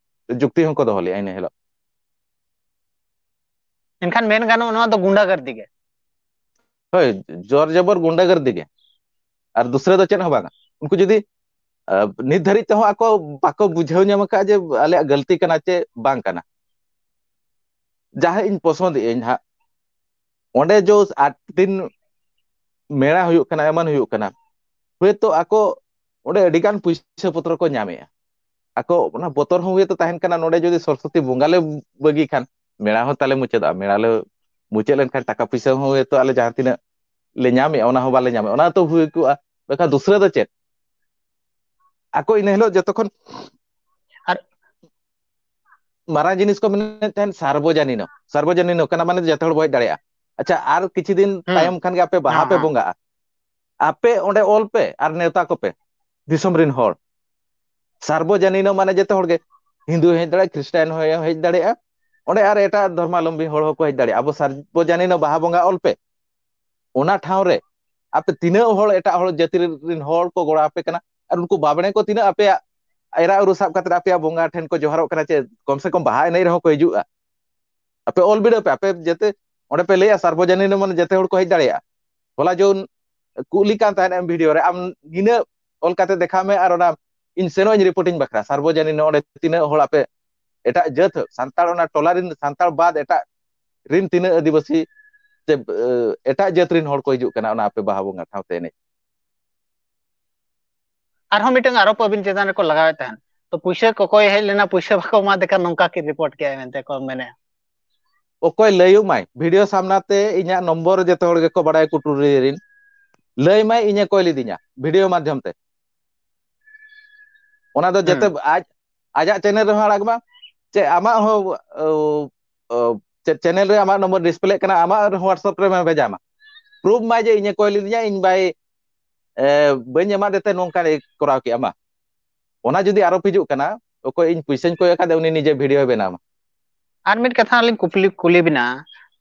ᱡᱩᱠᱛᱤ ᱦᱚᱸᱠᱚ ᱫᱚᱦᱚ ᱞᱮᱜᱼᱟ ᱤᱱᱟᱹ ᱦᱤᱞᱳᱜ᱾ ᱮᱱᱠᱷᱟᱱ ᱢᱮᱱ ᱜᱟᱱᱚᱜᱼᱟ ᱱᱚᱣᱟ ᱫᱚ ᱜᱩᱱᱰᱟᱜᱟᱨᱫᱤ ᱜᱮ᱾ ᱦᱳᱭ, ᱡᱳᱨ ᱡᱚᱵᱚᱨ ᱜᱩᱱᱰᱟᱜᱟᱨᱫᱤ ᱜᱮ, ᱟᱨ ᱫᱩᱥᱨᱟᱹ ᱫᱚ ᱪᱮᱫ ᱦᱚᱸ ᱵᱟᱝᱟ᱾ ᱩᱱᱠᱩ ᱡᱩᱫᱤ ᱟᱸ, ᱱᱤᱛ ᱫᱷᱟᱹᱨᱤᱡ ᱛᱮᱦᱚᱸ ᱟᱠᱚ ᱵᱟᱠᱚ ᱵᱩᱡᱷᱟᱹᱣ ᱧᱟᱢ ᱟᱠᱟᱫ ᱡᱮ ᱟᱞᱮᱭᱟᱜ ᱜᱟᱹᱞᱛᱤ ᱠᱟᱱᱟ ᱪᱮ ᱵᱟᱝ ᱠᱟᱱᱟ᱾ ᱡᱟᱦᱟᱸ ᱤᱧ ᱯᱚᱥᱚᱸᱫ ᱮᱫ ᱟᱹᱧ ᱦᱟᱸᱜ, ᱚᱸᱰᱮ ᱡᱚ ᱟᱴ ᱫᱤᱱ ᱢᱮᱞᱟ ᱦᱩᱭᱩᱜ ᱠᱟᱱᱟ, ᱮᱢᱟᱱ ᱦᱩᱭᱩᱜ ᱠᱟᱱᱟ, ᱦᱚᱭᱛᱳ ᱟᱠᱚ ᱚᱸᱰᱮ ᱟᱹᱰᱤ ᱜᱟᱱ ᱯᱩᱭᱥᱟᱹ ᱯᱚᱛᱨᱚ ᱠᱚ ᱧᱟᱢᱮᱜᱼᱟ᱾ ᱟᱠᱚ ᱚᱱᱟ ᱵᱚᱛᱚᱨ ᱦᱚᱸ ᱦᱚᱭᱛᱳ ᱛᱟᱦᱮᱱ ᱠᱟᱱᱟ, ᱱᱚᱰᱮ ᱡᱩᱫᱤ ᱥᱚᱨᱚᱥᱚᱛᱤ ᱵᱚᱸᱜᱟ ᱞᱮ ᱵᱟᱹᱜᱤ ᱠᱷᱟᱱ, ᱢᱮᱞᱟ ᱦᱚᱸ ᱛᱟᱞᱮ ᱢᱩᱪᱟᱹᱫᱚᱜᱼᱟ᱾ ᱢᱮᱞᱟ ᱞᱮ ᱢᱩᱪᱟᱹᱫ ᱞᱮᱱᱠᱷᱟᱱ ᱴᱟᱠᱟ ᱯᱩᱭᱥᱟᱹ ᱦᱚᱸ ᱦᱚᱭᱛᱳ ᱟᱞᱮ ᱡᱟᱦᱟᱸ ᱛᱤᱱᱟᱹᱜ ᱞᱮ ᱧᱟᱢᱮᱜᱼᱟ, ᱚᱱᱟ ᱦᱚᱸ ᱵᱟᱞᱮ ᱧᱟᱢᱮᱜᱼᱟ᱾ ᱚᱱᱟ ᱛᱚ ᱦᱩᱭ ᱠᱚᱜᱼᱟ᱾ ᱢᱮᱱᱠᱷᱟᱱ ᱫᱩᱥᱨᱟᱹ ᱫᱚ ᱪᱮᱫ? ᱟᱠᱚ ᱤᱱᱟᱹ ᱦᱤᱞᱳᱜ ᱡᱚᱛᱚ ᱠᱷᱚᱱ ᱟᱨ ᱢᱟᱨᱟᱝ ᱡᱤᱱᱤᱥ ᱠᱚ ᱢᱮᱱᱮᱫ ᱛᱟᱦᱮᱸᱫ ᱥᱟᱨᱵᱚᱡᱚᱱᱤᱱᱚ᱾ ᱥᱟᱨᱵᱚᱡᱚᱱᱤᱱᱚ ᱠᱟᱱᱟ ᱢᱟᱱᱮ ᱡᱚᱛᱚ ᱦᱚᱲ ᱵᱚ ᱦᱮᱡ ᱫᱟᱲᱮᱭᱟᱜᱼᱟ᱾ ᱟᱪᱪᱷᱟ, ᱟᱨ ᱠᱤᱪᱷᱩ ᱫᱤᱱ ᱦᱩᱸ, ᱛᱟᱭᱚᱢ ᱠᱷᱟᱱ ᱜᱮ ᱟᱯᱮ ᱵᱟᱦᱟ ᱦᱩᱸ, ᱯᱮ ᱦᱩᱸ᱾ ᱵᱚᱸᱜᱟᱜᱼᱟ᱾ ᱟᱯᱮ ᱚᱸᱰᱮ ᱚᱞ ᱯᱮ ᱟᱨ ᱱᱮᱣᱛᱟ ᱠᱚᱯᱮ ᱫᱤᱥᱚᱢ ᱨᱮᱱ ᱦᱚᱲ᱾ ᱥᱟᱨᱵᱚᱡᱚᱱᱤᱱᱚ ᱢᱟᱱᱮ ᱡᱚᱛᱚ ᱦᱚᱲ ᱜᱮ, ᱦᱤᱱᱫᱩ ᱦᱚᱸ ᱦᱮᱡ ᱫᱟᱲᱮᱭᱟᱜᱼᱟ, ᱠᱷᱨᱤᱥᱴᱟᱭᱟᱱ ᱦᱚᱸ ᱦᱮᱡ ᱫᱟᱲᱮᱭᱟᱜᱼᱟ, ᱚᱸᱰᱮ ᱟᱨ ᱮᱴᱟᱜ ᱫᱷᱚᱨᱢᱟᱞᱚᱢᱵᱤ ᱦᱚᱲ ᱦᱚᱸᱠᱚ ᱦᱮᱡ ᱫᱟᱲᱮᱭᱟᱜᱼᱟ᱾ ᱟᱵᱚ ᱥᱟᱨᱵᱚᱡᱚᱱᱤᱱᱚ ᱵᱟᱦᱟ ᱵᱚᱸᱜᱟ ᱚᱞ ᱯᱮ᱾ ᱚᱱᱟ ᱴᱷᱟᱶ ᱨᱮ ᱟᱯᱮ ᱛᱤᱱᱟᱹᱜ ᱦᱚᱲ, ᱮᱴᱟᱜ ᱦᱚᱲ ᱡᱟᱹᱛᱤ ᱨᱮᱱ ᱦᱚᱲ ᱠᱚ ᱜᱚᱲᱚ ᱟᱯᱮ ᱠᱟᱱᱟ, ᱟᱨ ᱩᱱᱠᱩ ᱵᱟᱵᱽᱲᱮ ᱠᱚ ᱛᱤᱱᱟᱹᱜ ᱟᱯᱮᱭᱟᱜ ᱮᱨᱟ ᱩᱨᱩ ᱥᱟᱵ ᱠᱟᱛᱮ ᱟᱯᱮᱭᱟᱜ ᱵᱚᱸᱜᱟ ᱴᱷᱮᱱ ᱠᱚ ᱡᱚᱦᱟᱨᱚᱜ ᱠᱟᱱᱟ, ᱪᱮ ᱠᱚᱢ ᱥᱮ ᱠᱚᱢ ᱵᱟᱦᱟ ᱮᱱᱮᱡ ᱨᱮᱦᱚᱸ ᱠᱚ ᱦᱤᱡᱩᱜᱼᱟ᱾ ᱟᱯᱮ ᱚᱞ ᱵᱤᱰᱟᱹᱣ ᱯᱮ, ᱟᱯᱮ ᱡᱟᱛᱮ ᱚᱸᱰᱮ ᱯᱮ ᱞᱟᱹᱭᱟ ᱥᱟᱨᱵᱚᱡᱚᱱᱤᱱ ᱢᱟᱱᱮ ᱡᱮᱛᱮ ᱦᱚᱲ ᱠᱚ ᱦᱮᱡ ᱫᱟᱲᱮᱭᱟᱜᱼᱟ᱾ ᱦᱚᱞᱟ ᱡᱚᱱ ᱠᱩᱞᱤ ᱠᱟᱱ ᱛᱟᱦᱮᱸᱫ ᱮᱢ ᱵᱷᱤᱰᱤᱭᱳ ᱨᱮ, ᱟᱢ ᱱᱤᱱᱟᱹᱜ ᱚᱞ ᱠᱟᱛᱮ ᱫᱮᱠᱷᱟᱣ ᱢᱮ, ᱟᱨ ᱚᱱᱟ ᱤᱧ ᱥᱮᱱᱚᱜ ᱟᱹᱧ ᱨᱤᱯᱳᱨᱴ ᱤᱧ ᱵᱟᱠᱷᱨᱟ᱾ ᱥᱟᱨᱵᱚᱡᱚᱱᱤᱱ ᱚᱸᱰᱮ ᱛᱤᱱᱟᱹᱜ ᱦᱚᱲ ᱟᱯᱮ ᱮᱴᱟᱜ ᱡᱟᱹᱛ, ᱥᱟᱱᱛᱟᱲ, ᱚᱱᱟ ᱴᱚᱞᱟ ᱨᱮᱱ ᱥᱟᱱᱛᱟᱲ ᱵᱟᱫ ᱮᱴᱟᱜ ᱨᱤᱱ ᱛᱤᱱᱟᱹᱜ ᱟᱹᱫᱤᱵᱟᱹᱥᱤ ᱥᱮ ᱮᱴᱟᱜ ᱡᱟᱹᱛ ᱨᱤᱱ ᱦᱚᱲ ᱠᱚ ᱦᱤᱡᱩᱜ ᱠᱟᱱᱟ ᱚᱱᱟ ᱟᱯᱮ ᱵᱟᱦᱟ ᱵᱚᱸᱜᱟ ᱴᱷᱟᱶ ᱛᱮ ᱮᱱᱮᱡ? ᱟᱨᱦᱚᱸ ᱢᱤᱫᱴᱟᱝ ᱟᱨᱚᱯ ᱟᱹᱵᱤᱱ ᱪᱮᱛᱟᱱ ᱨᱮᱠᱚ ᱞᱟᱜᱟᱣᱮᱫ ᱛᱟᱦᱮᱸᱱ᱾ ᱛᱚ ᱯᱩᱭᱥᱟᱹ ᱠᱚᱠᱚᱭ ᱦᱮᱡ ᱞᱮᱱᱟ, ᱯᱩᱭᱥᱟᱹ ᱵᱟᱠᱚ ᱮᱢᱟ ᱫᱮᱠᱷᱟᱱ ᱱᱚᱝᱠᱟ ᱠᱤᱱ ᱨᱤᱯᱳᱨᱴ ᱠᱮᱜᱼᱟ ᱢᱮᱱᱛᱮ ᱠᱚ ᱢᱮᱱᱮᱫᱼᱟ᱾ ᱚᱠᱚᱭ ᱞᱟᱹᱭᱩᱜ ᱢᱟᱭ ᱵᱷᱤᱰᱤᱭᱳ ᱥᱟᱢᱱᱟ ᱛᱮ, ᱤᱧᱟᱹᱜ ᱱᱚᱢᱵᱚᱨ ᱡᱚᱛᱚ ᱦᱚᱲ ᱜᱮᱠᱚ ᱵᱟᱲᱟᱭᱟ, ᱠᱩᱴᱩᱨᱤ ᱨᱤᱱ᱾ ᱞᱟᱹᱭ ᱢᱟᱭ ᱤᱧᱮ ᱠᱚᱭ ᱞᱤᱫᱤᱧᱟ ᱵᱷᱤᱰᱤᱭᱳ ᱢᱟᱫᱽᱫᱷᱚᱢ ᱛᱮ᱾ ᱚᱱᱟ ᱫᱚ ᱡᱚᱛᱚ ᱟᱡ ᱟᱡᱟᱜ ᱪᱮᱱᱮᱞ ᱨᱮᱦᱚᱸ ᱟᱲᱟᱜ ᱢᱟ, ᱪᱮ ᱟᱢᱟᱜ ᱦᱚᱸ ᱚ, ᱚ, ᱪᱮᱫ ᱪᱮᱱᱮᱞ ᱨᱮ ᱟᱢᱟᱜ ᱱᱚᱢᱵᱚᱨ ᱰᱤᱥᱯᱞᱮᱜ ᱠᱟᱱᱟ, ᱟᱢᱟᱜ ᱦᱚᱣᱟᱴᱥᱮᱯ ᱨᱮ ᱵᱷᱮᱡᱟ ᱢᱟ᱾ ᱯᱨᱩᱯᱷ ᱢᱟᱭ ᱡᱮ ᱤᱧᱮ ᱠᱚᱭ ᱞᱤᱫᱤᱧᱟ, ᱤᱧ ᱵᱟᱭ ᱮ, ᱵᱟᱹᱧ ᱮᱢᱟᱫᱮ ᱛᱮ ᱱᱚᱝᱠᱟ ᱠᱚᱨᱟᱣ ᱠᱮᱜᱼᱟ ᱢᱟ᱾ ᱚᱱᱟ ᱡᱩᱫᱤ ᱟᱨᱚ ᱦᱤᱡᱩᱜ ᱠᱟᱱᱟ, ᱚᱠᱚᱭ ᱤᱧ ᱯᱩᱭᱥᱟᱹᱧ ᱠᱚᱭ ᱟᱠᱟᱫᱮ ᱩᱱᱤ ᱱᱤᱡᱮ ᱵᱷᱤᱰᱤᱭᱳᱭ ᱵᱮᱱᱟᱣ ᱢᱟ᱾ ᱟᱨ ᱢᱤᱫ ᱠᱟᱛᱷᱟ ᱞᱤᱧ ᱠᱩᱯᱞᱤ ᱠᱩᱞᱤ ᱵᱤᱱᱟ,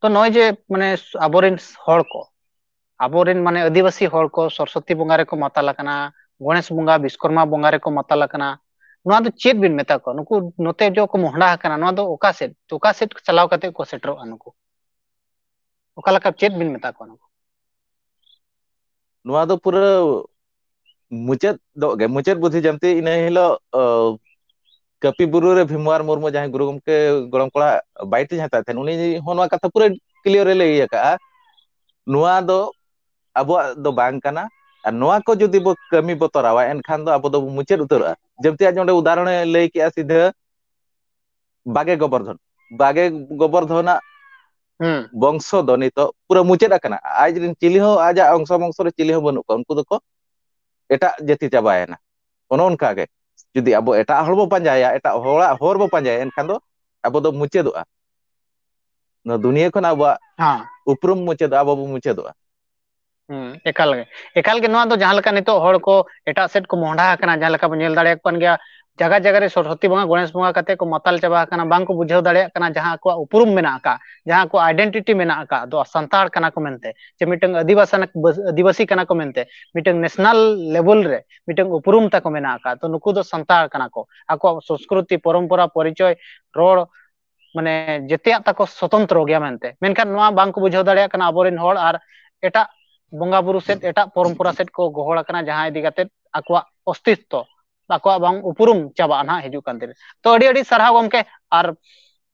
ᱛᱚ ᱱᱚᱜᱼᱚᱭ ᱡᱮ ᱢᱟᱱᱮ ᱟᱵᱚᱨᱮᱱ ᱦᱚᱲ ᱠᱚ, ᱟᱵᱚᱨᱮᱱ ᱢᱟᱱᱮ ᱟᱹᱫᱤᱵᱟᱹᱥᱤ ᱦᱚᱲ ᱠᱚ ᱥᱚᱨᱚᱥᱚᱛᱤ ᱵᱚᱸᱜᱟ ᱨᱮᱠᱚ ᱢᱟᱛᱟᱞ ᱟᱠᱟᱱᱟ, ᱜᱚᱬᱮᱥ ᱵᱚᱸᱜᱟ, ᱵᱤᱥᱠᱚᱨᱢᱟ ᱵᱚᱸᱜᱟ ᱨᱮᱠᱚ ᱢᱟᱛᱟᱞ ᱟᱠᱟᱱᱟ, ᱱᱚᱣᱟ ᱫᱚ ᱪᱮᱫ ᱵᱤᱱ ᱢᱮᱛᱟ ᱠᱚᱣᱟ? ᱱᱩᱠᱩ ᱱᱚᱛᱮ ᱡᱚ ᱠᱚ ᱢᱚᱦᱰᱟ ᱟᱠᱟᱱᱟ, ᱱᱚᱣᱟ ᱫᱚ ᱚᱠᱟ ᱥᱮᱫ, ᱚᱠᱟ ᱥᱮᱫ ᱪᱟᱞᱟᱣ ᱠᱟᱛᱮ ᱠᱚ ᱥᱮᱴᱮᱨᱚᱜᱼᱟ ᱱᱩᱠᱩ? ᱚᱠᱟ ᱞᱮᱠᱟ, ᱪᱮᱫ ᱵᱤᱱ ᱢᱮᱛᱟ ᱠᱚᱣᱟ ᱱᱩᱠᱩ? ᱱᱚᱣᱟ ᱫᱚ ᱯᱩᱨᱟᱹ ᱢᱩᱪᱟᱹᱫᱚᱜ ᱜᱮ, ᱢᱩᱪᱟᱹᱫ ᱵᱩᱫᱷᱤ ᱡᱟᱱᱛᱮ ᱤᱱᱟᱹ ᱦᱤᱞᱳᱜ, ᱚ, ᱠᱟᱹᱯᱤ ᱵᱩᱨᱩ ᱨᱮ ᱵᱷᱤᱢᱣᱟᱨ ᱢᱩᱨᱢᱩ ᱡᱟᱦᱟᱸᱭ ᱜᱩᱨᱩ ᱜᱚᱢᱠᱮ ᱜᱚᱲᱚᱢ ᱠᱚᱲᱟ ᱵᱟᱭᱤᱴ ᱤᱧ ᱦᱟᱛᱟᱣ ᱛᱟᱦᱮᱸᱱ, ᱩᱱᱤ ᱦᱚᱸ ᱱᱚᱣᱟ ᱠᱟᱛᱷᱟ ᱯᱩᱨᱟᱹ ᱠᱞᱤᱭᱟᱨ ᱮ ᱞᱟᱹᱭ ᱟᱠᱟᱫᱼᱟ, ᱱᱚᱣᱟ ᱫᱚ ᱟᱵᱚᱣᱟᱜ ᱫᱚ ᱵᱟᱝ ᱠᱟᱱᱟ᱾ ᱟᱨ ᱱᱚᱣᱟ ᱠᱚ ᱡᱩᱫᱤ ᱵᱚ ᱠᱟᱹᱢᱤ ᱵᱚ ᱛᱚᱨᱟᱣᱟ, ᱮᱱᱠᱷᱟᱱ ᱫᱚ ᱟᱵᱚ ᱫᱚᱵᱚ ᱢᱩᱪᱟᱹᱫ ᱩᱛᱟᱹᱨᱚᱜᱼᱟ᱾ ᱡᱮᱢᱛᱤ ᱟᱡ ᱚᱸᱰᱮ ᱩᱫᱟᱦᱚᱨᱚᱬᱮ ᱞᱟᱹᱭ ᱠᱮᱜᱼᱟ ᱥᱤᱫᱷᱟᱹ ᱵᱟᱜᱮ ᱜᱚᱵᱚᱨᱫᱷᱚᱱ, ᱵᱟᱜᱮ ᱜᱚᱵᱚᱨᱫᱷᱚᱱᱟᱜ ᱦᱩᱸ᱾ ᱵᱚᱝᱥᱚ ᱫᱚ ᱱᱤᱛᱚᱜ ᱯᱩᱨᱟᱹ ᱢᱩᱪᱟᱹᱫ ᱟᱠᱟᱱᱟ᱾ ᱟᱡ ᱨᱮᱱ ᱪᱤᱞᱤ ᱦᱚᱸ, ᱟᱡᱟᱜ ᱚᱝᱥᱚ ᱵᱚᱝᱥᱚ ᱨᱮ ᱪᱤᱞᱤ ᱦᱚᱸ ᱵᱟᱹᱱᱩᱜ ᱠᱚᱣᱟ, ᱩᱱᱠᱩ ᱫᱚᱠᱚ ᱮᱴᱟᱜ ᱡᱟᱹᱛᱤ ᱪᱟᱵᱟᱭᱮᱱᱟ᱾ ᱚᱱᱮ ᱚᱱᱠᱟ ᱜᱮ ᱡᱩᱫᱤ ᱟᱵᱚ ᱮᱴᱟᱜ ᱦᱚᱲ ᱵᱚ ᱯᱟᱸᱡᱟᱭᱟ, ᱮᱴᱟᱜ ᱦᱚᱲᱟᱜ ᱦᱚᱨ ᱵᱚ ᱯᱟᱸᱡᱟᱭᱟ, ᱮᱱᱠᱷᱟᱱ ᱫᱚ ᱟᱵᱚ ᱫᱚ ᱢᱩᱪᱟᱹᱫᱚᱜᱼᱟ᱾ ᱱᱚᱣᱟ ᱫᱩᱱᱤᱭᱟᱹ ᱠᱷᱚᱱ ᱟᱵᱚᱣᱟᱜ ᱦᱮᱸ᱾ ᱩᱯᱨᱩᱢ ᱢᱩᱪᱟᱹᱫᱚᱜᱼᱟ, ᱟᱵᱚ ᱵᱚ ᱢᱩᱪᱟᱹᱫᱚᱜᱼᱟ᱾ ᱦᱩᱸ, ᱮᱠᱟᱞ ᱜᱮ, ᱮᱠᱟᱞ ᱜᱮ᱾ ᱱᱚᱣᱟ ᱫᱚ ᱡᱟᱦᱟᱸ ᱞᱮᱠᱟ ᱱᱤᱛᱚᱜ ᱦᱚᱲ ᱠᱚ ᱮᱴᱟᱜ ᱥᱮᱫ ᱠᱚ ᱢᱚᱦᱰᱟ ᱟᱠᱟᱱᱟ, ᱡᱟᱦᱟᱸ ᱞᱮᱠᱟ ᱵᱚᱱ ᱧᱮᱞ ᱫᱟᱲᱮᱭᱟᱠᱚ ᱠᱟᱱ ᱜᱮᱭᱟ, ᱡᱟᱭᱜᱟ ᱡᱟᱭᱜᱟ ᱨᱮ ᱥᱚᱨᱚᱥᱚᱛᱤ ᱵᱚᱸᱜᱟ, ᱜᱚᱬᱮᱥ ᱵᱚᱸᱜᱟ ᱠᱟᱛᱮ ᱠᱚ ᱢᱟᱛᱟᱞ ᱪᱟᱵᱟ ᱟᱠᱟᱱᱟ, ᱵᱟᱝ ᱠᱚ ᱵᱩᱡᱷᱟᱹᱣ ᱫᱟᱲᱮᱭᱟᱜ ᱠᱟᱱᱟ ᱡᱟᱦᱟᱸ ᱟᱠᱚᱣᱟᱜ ᱩᱯᱨᱩᱢ ᱢᱮᱱᱟᱜ ᱟᱠᱟᱫ, ᱡᱟᱦᱟᱸ ᱟᱠᱚᱣᱟᱜ ᱟᱭᱰᱮᱱᱴᱤᱴᱤ ᱢᱮᱱᱟᱜ ᱟᱠᱟᱫ ᱫᱚ ᱥᱟᱱᱛᱟᱲ ᱠᱟᱱᱟ ᱠᱚ ᱢᱮᱱᱛᱮ, ᱪᱮ ᱢᱤᱫᱴᱟᱝ ᱟᱹᱫᱤᱵᱟᱥᱟᱱ, ᱟᱹᱫᱤᱵᱟᱹᱥᱤ ᱠᱟᱱᱟ ᱠᱚ ᱢᱮᱱᱛᱮ, ᱢᱤᱫᱴᱟᱝ ᱱᱮᱥᱱᱟᱞ ᱞᱮᱵᱮᱞ ᱨᱮ ᱢᱤᱫᱴᱟᱝ ᱩᱯᱨᱩᱢ ᱛᱟᱠᱚ ᱢᱮᱱᱟᱜ ᱟᱠᱟᱫ᱾ ᱛᱚ ᱱᱩᱠᱩ ᱫᱚ ᱥᱟᱱᱛᱟᱲ ᱠᱟᱱᱟ ᱠᱚ, ᱟᱠᱚᱣᱟᱜ ᱥᱚᱸᱥᱠᱨᱤᱛᱤ, ᱯᱚᱨᱚᱢᱯᱚᱨᱟ, ᱯᱚᱨᱤᱪᱚᱭ, ᱨᱚᱲ, ᱢᱟᱱᱮ ᱡᱮᱛᱮᱭᱟᱜ ᱛᱟᱠᱚ ᱥᱚᱛᱚᱱᱛᱨᱚ ᱜᱮᱭᱟ ᱢᱮᱱᱛᱮ᱾ ᱢᱮᱱᱠᱷᱟᱱ ᱱᱚᱣᱟ ᱵᱟᱝ ᱠᱚ ᱵᱩᱡᱷᱟᱹᱣ ᱫᱟᱲᱮᱭᱟᱜ ᱠᱟᱱᱟ ᱟᱵᱚᱨᱮᱱ ᱦᱚᱲ, ᱟᱨ ᱮᱴᱟᱜ ᱵᱚᱸᱜᱟ ᱵᱩᱨᱩ ᱥᱮᱫ, ᱮᱴᱟᱜ ᱯᱚᱨᱚᱢᱯᱚᱨᱟ ᱥᱮᱫ ᱠᱚ ᱜᱚᱦᱚᱲ ᱟᱠᱟᱱᱟ, ᱡᱟᱦᱟᱸ ᱤᱫᱤ ᱠᱟᱛᱮ ᱟᱠᱚᱣᱟᱜ ᱚᱥᱛᱤᱛᱛᱚ, ᱟᱠᱚᱣᱟᱜ ᱵᱟᱝ ᱩᱯᱨᱩᱢ ᱪᱟᱵᱟᱜᱼᱟ ᱱᱟᱦᱟᱜ ᱦᱤᱡᱩᱜ ᱠᱟᱱ ᱫᱤᱱ ᱨᱮ᱾ ᱛᱚ ᱟᱹᱰᱤ ᱟᱹᱰᱤ ᱥᱟᱨᱦᱟᱣ ᱜᱚᱢᱠᱮ, ᱟᱨ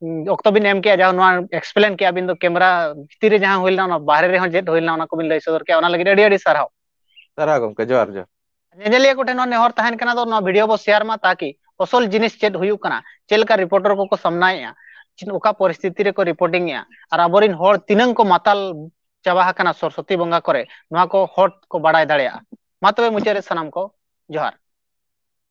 ᱩᱸ, ᱚᱠᱛᱚ ᱵᱤᱱ ᱮᱢ ᱠᱮᱜᱼᱟ, ᱡᱟᱦᱟᱸ ᱱᱚᱣᱟ explain ᱠᱮᱜᱼᱟ ᱵᱤᱱ ᱫᱚ ᱠᱮᱢᱨᱟ ᱵᱷᱤᱛᱤᱨ ᱨᱮ ᱡᱟᱦᱟᱸ ᱦᱩᱭ ᱞᱮᱱᱟ, ᱚᱱᱟ ᱵᱟᱦᱨᱮ ᱨᱮᱦᱚᱸ ᱪᱮᱫ ᱦᱩᱭ ᱞᱮᱱᱟ ᱚᱱᱟ ᱠᱚᱵᱤᱱ ᱞᱟᱹᱭ ᱥᱚᱫᱚᱨ ᱠᱮᱜᱼᱟ, ᱚᱱᱟ ᱞᱟᱹᱜᱤᱫ ᱟᱹᱰᱤ ᱟᱹᱰᱤ ᱥᱟᱨᱦᱟᱣ᱾ ᱥᱟᱨᱦᱟᱣ ᱜᱚᱢᱠᱮ, ᱡᱚᱦᱟᱨ ᱡᱚᱦᱟᱨ᱾ ᱧᱮᱧᱮᱞᱤᱭᱟᱹ ᱠᱚᱴᱷᱮᱱ ᱱᱚᱣᱟ ᱱᱮᱦᱚᱨ ᱛᱟᱦᱮᱱ ᱠᱟᱱᱟ ᱫᱚ ᱱᱚᱣᱟ video ᱵᱚ share ᱢᱟ, ᱛᱟᱠᱤ ᱟᱥᱚᱞ ᱡᱤᱱᱤᱥ ᱪᱮᱫ ᱦᱩᱭᱩᱜ ᱠᱟᱱᱟ, ᱪᱮᱫ ᱞᱮᱠᱟ reporter ᱠᱚᱠᱚ ᱥᱟᱢᱱᱟᱭᱮᱜᱼᱟ, ᱪᱮᱫ ᱚᱠᱟ ᱯᱚᱨᱤᱥᱛᱷᱤᱛᱤ ᱨᱮᱠᱚ reporting ᱮᱜᱼᱟ, ᱟᱨ ᱟᱵᱚᱨᱮᱱ ᱦᱚᱲ ᱛᱤᱱᱟᱹᱝ ᱠᱚ ᱢᱟᱛᱟᱞ ᱪᱟᱵᱟ ᱟᱠᱟᱱᱟ ᱥᱚᱨᱚᱥᱚᱛᱤ ᱵᱚᱸᱜᱟ ᱠᱚᱨᱮ, ᱱᱚᱣᱟ ᱠᱚ ᱦᱚᱲ ᱠᱚ ᱵᱟᱲᱟᱭ ᱫᱟᱲᱮᱭᱟᱜᱼᱟ᱾ ᱢᱟ ᱛᱚᱵᱮ ᱢᱩᱪᱟᱹᱫ ᱨᱮ ᱥᱟᱱᱟᱢ ᱠᱚ ᱡᱚᱦᱟᱨ᱾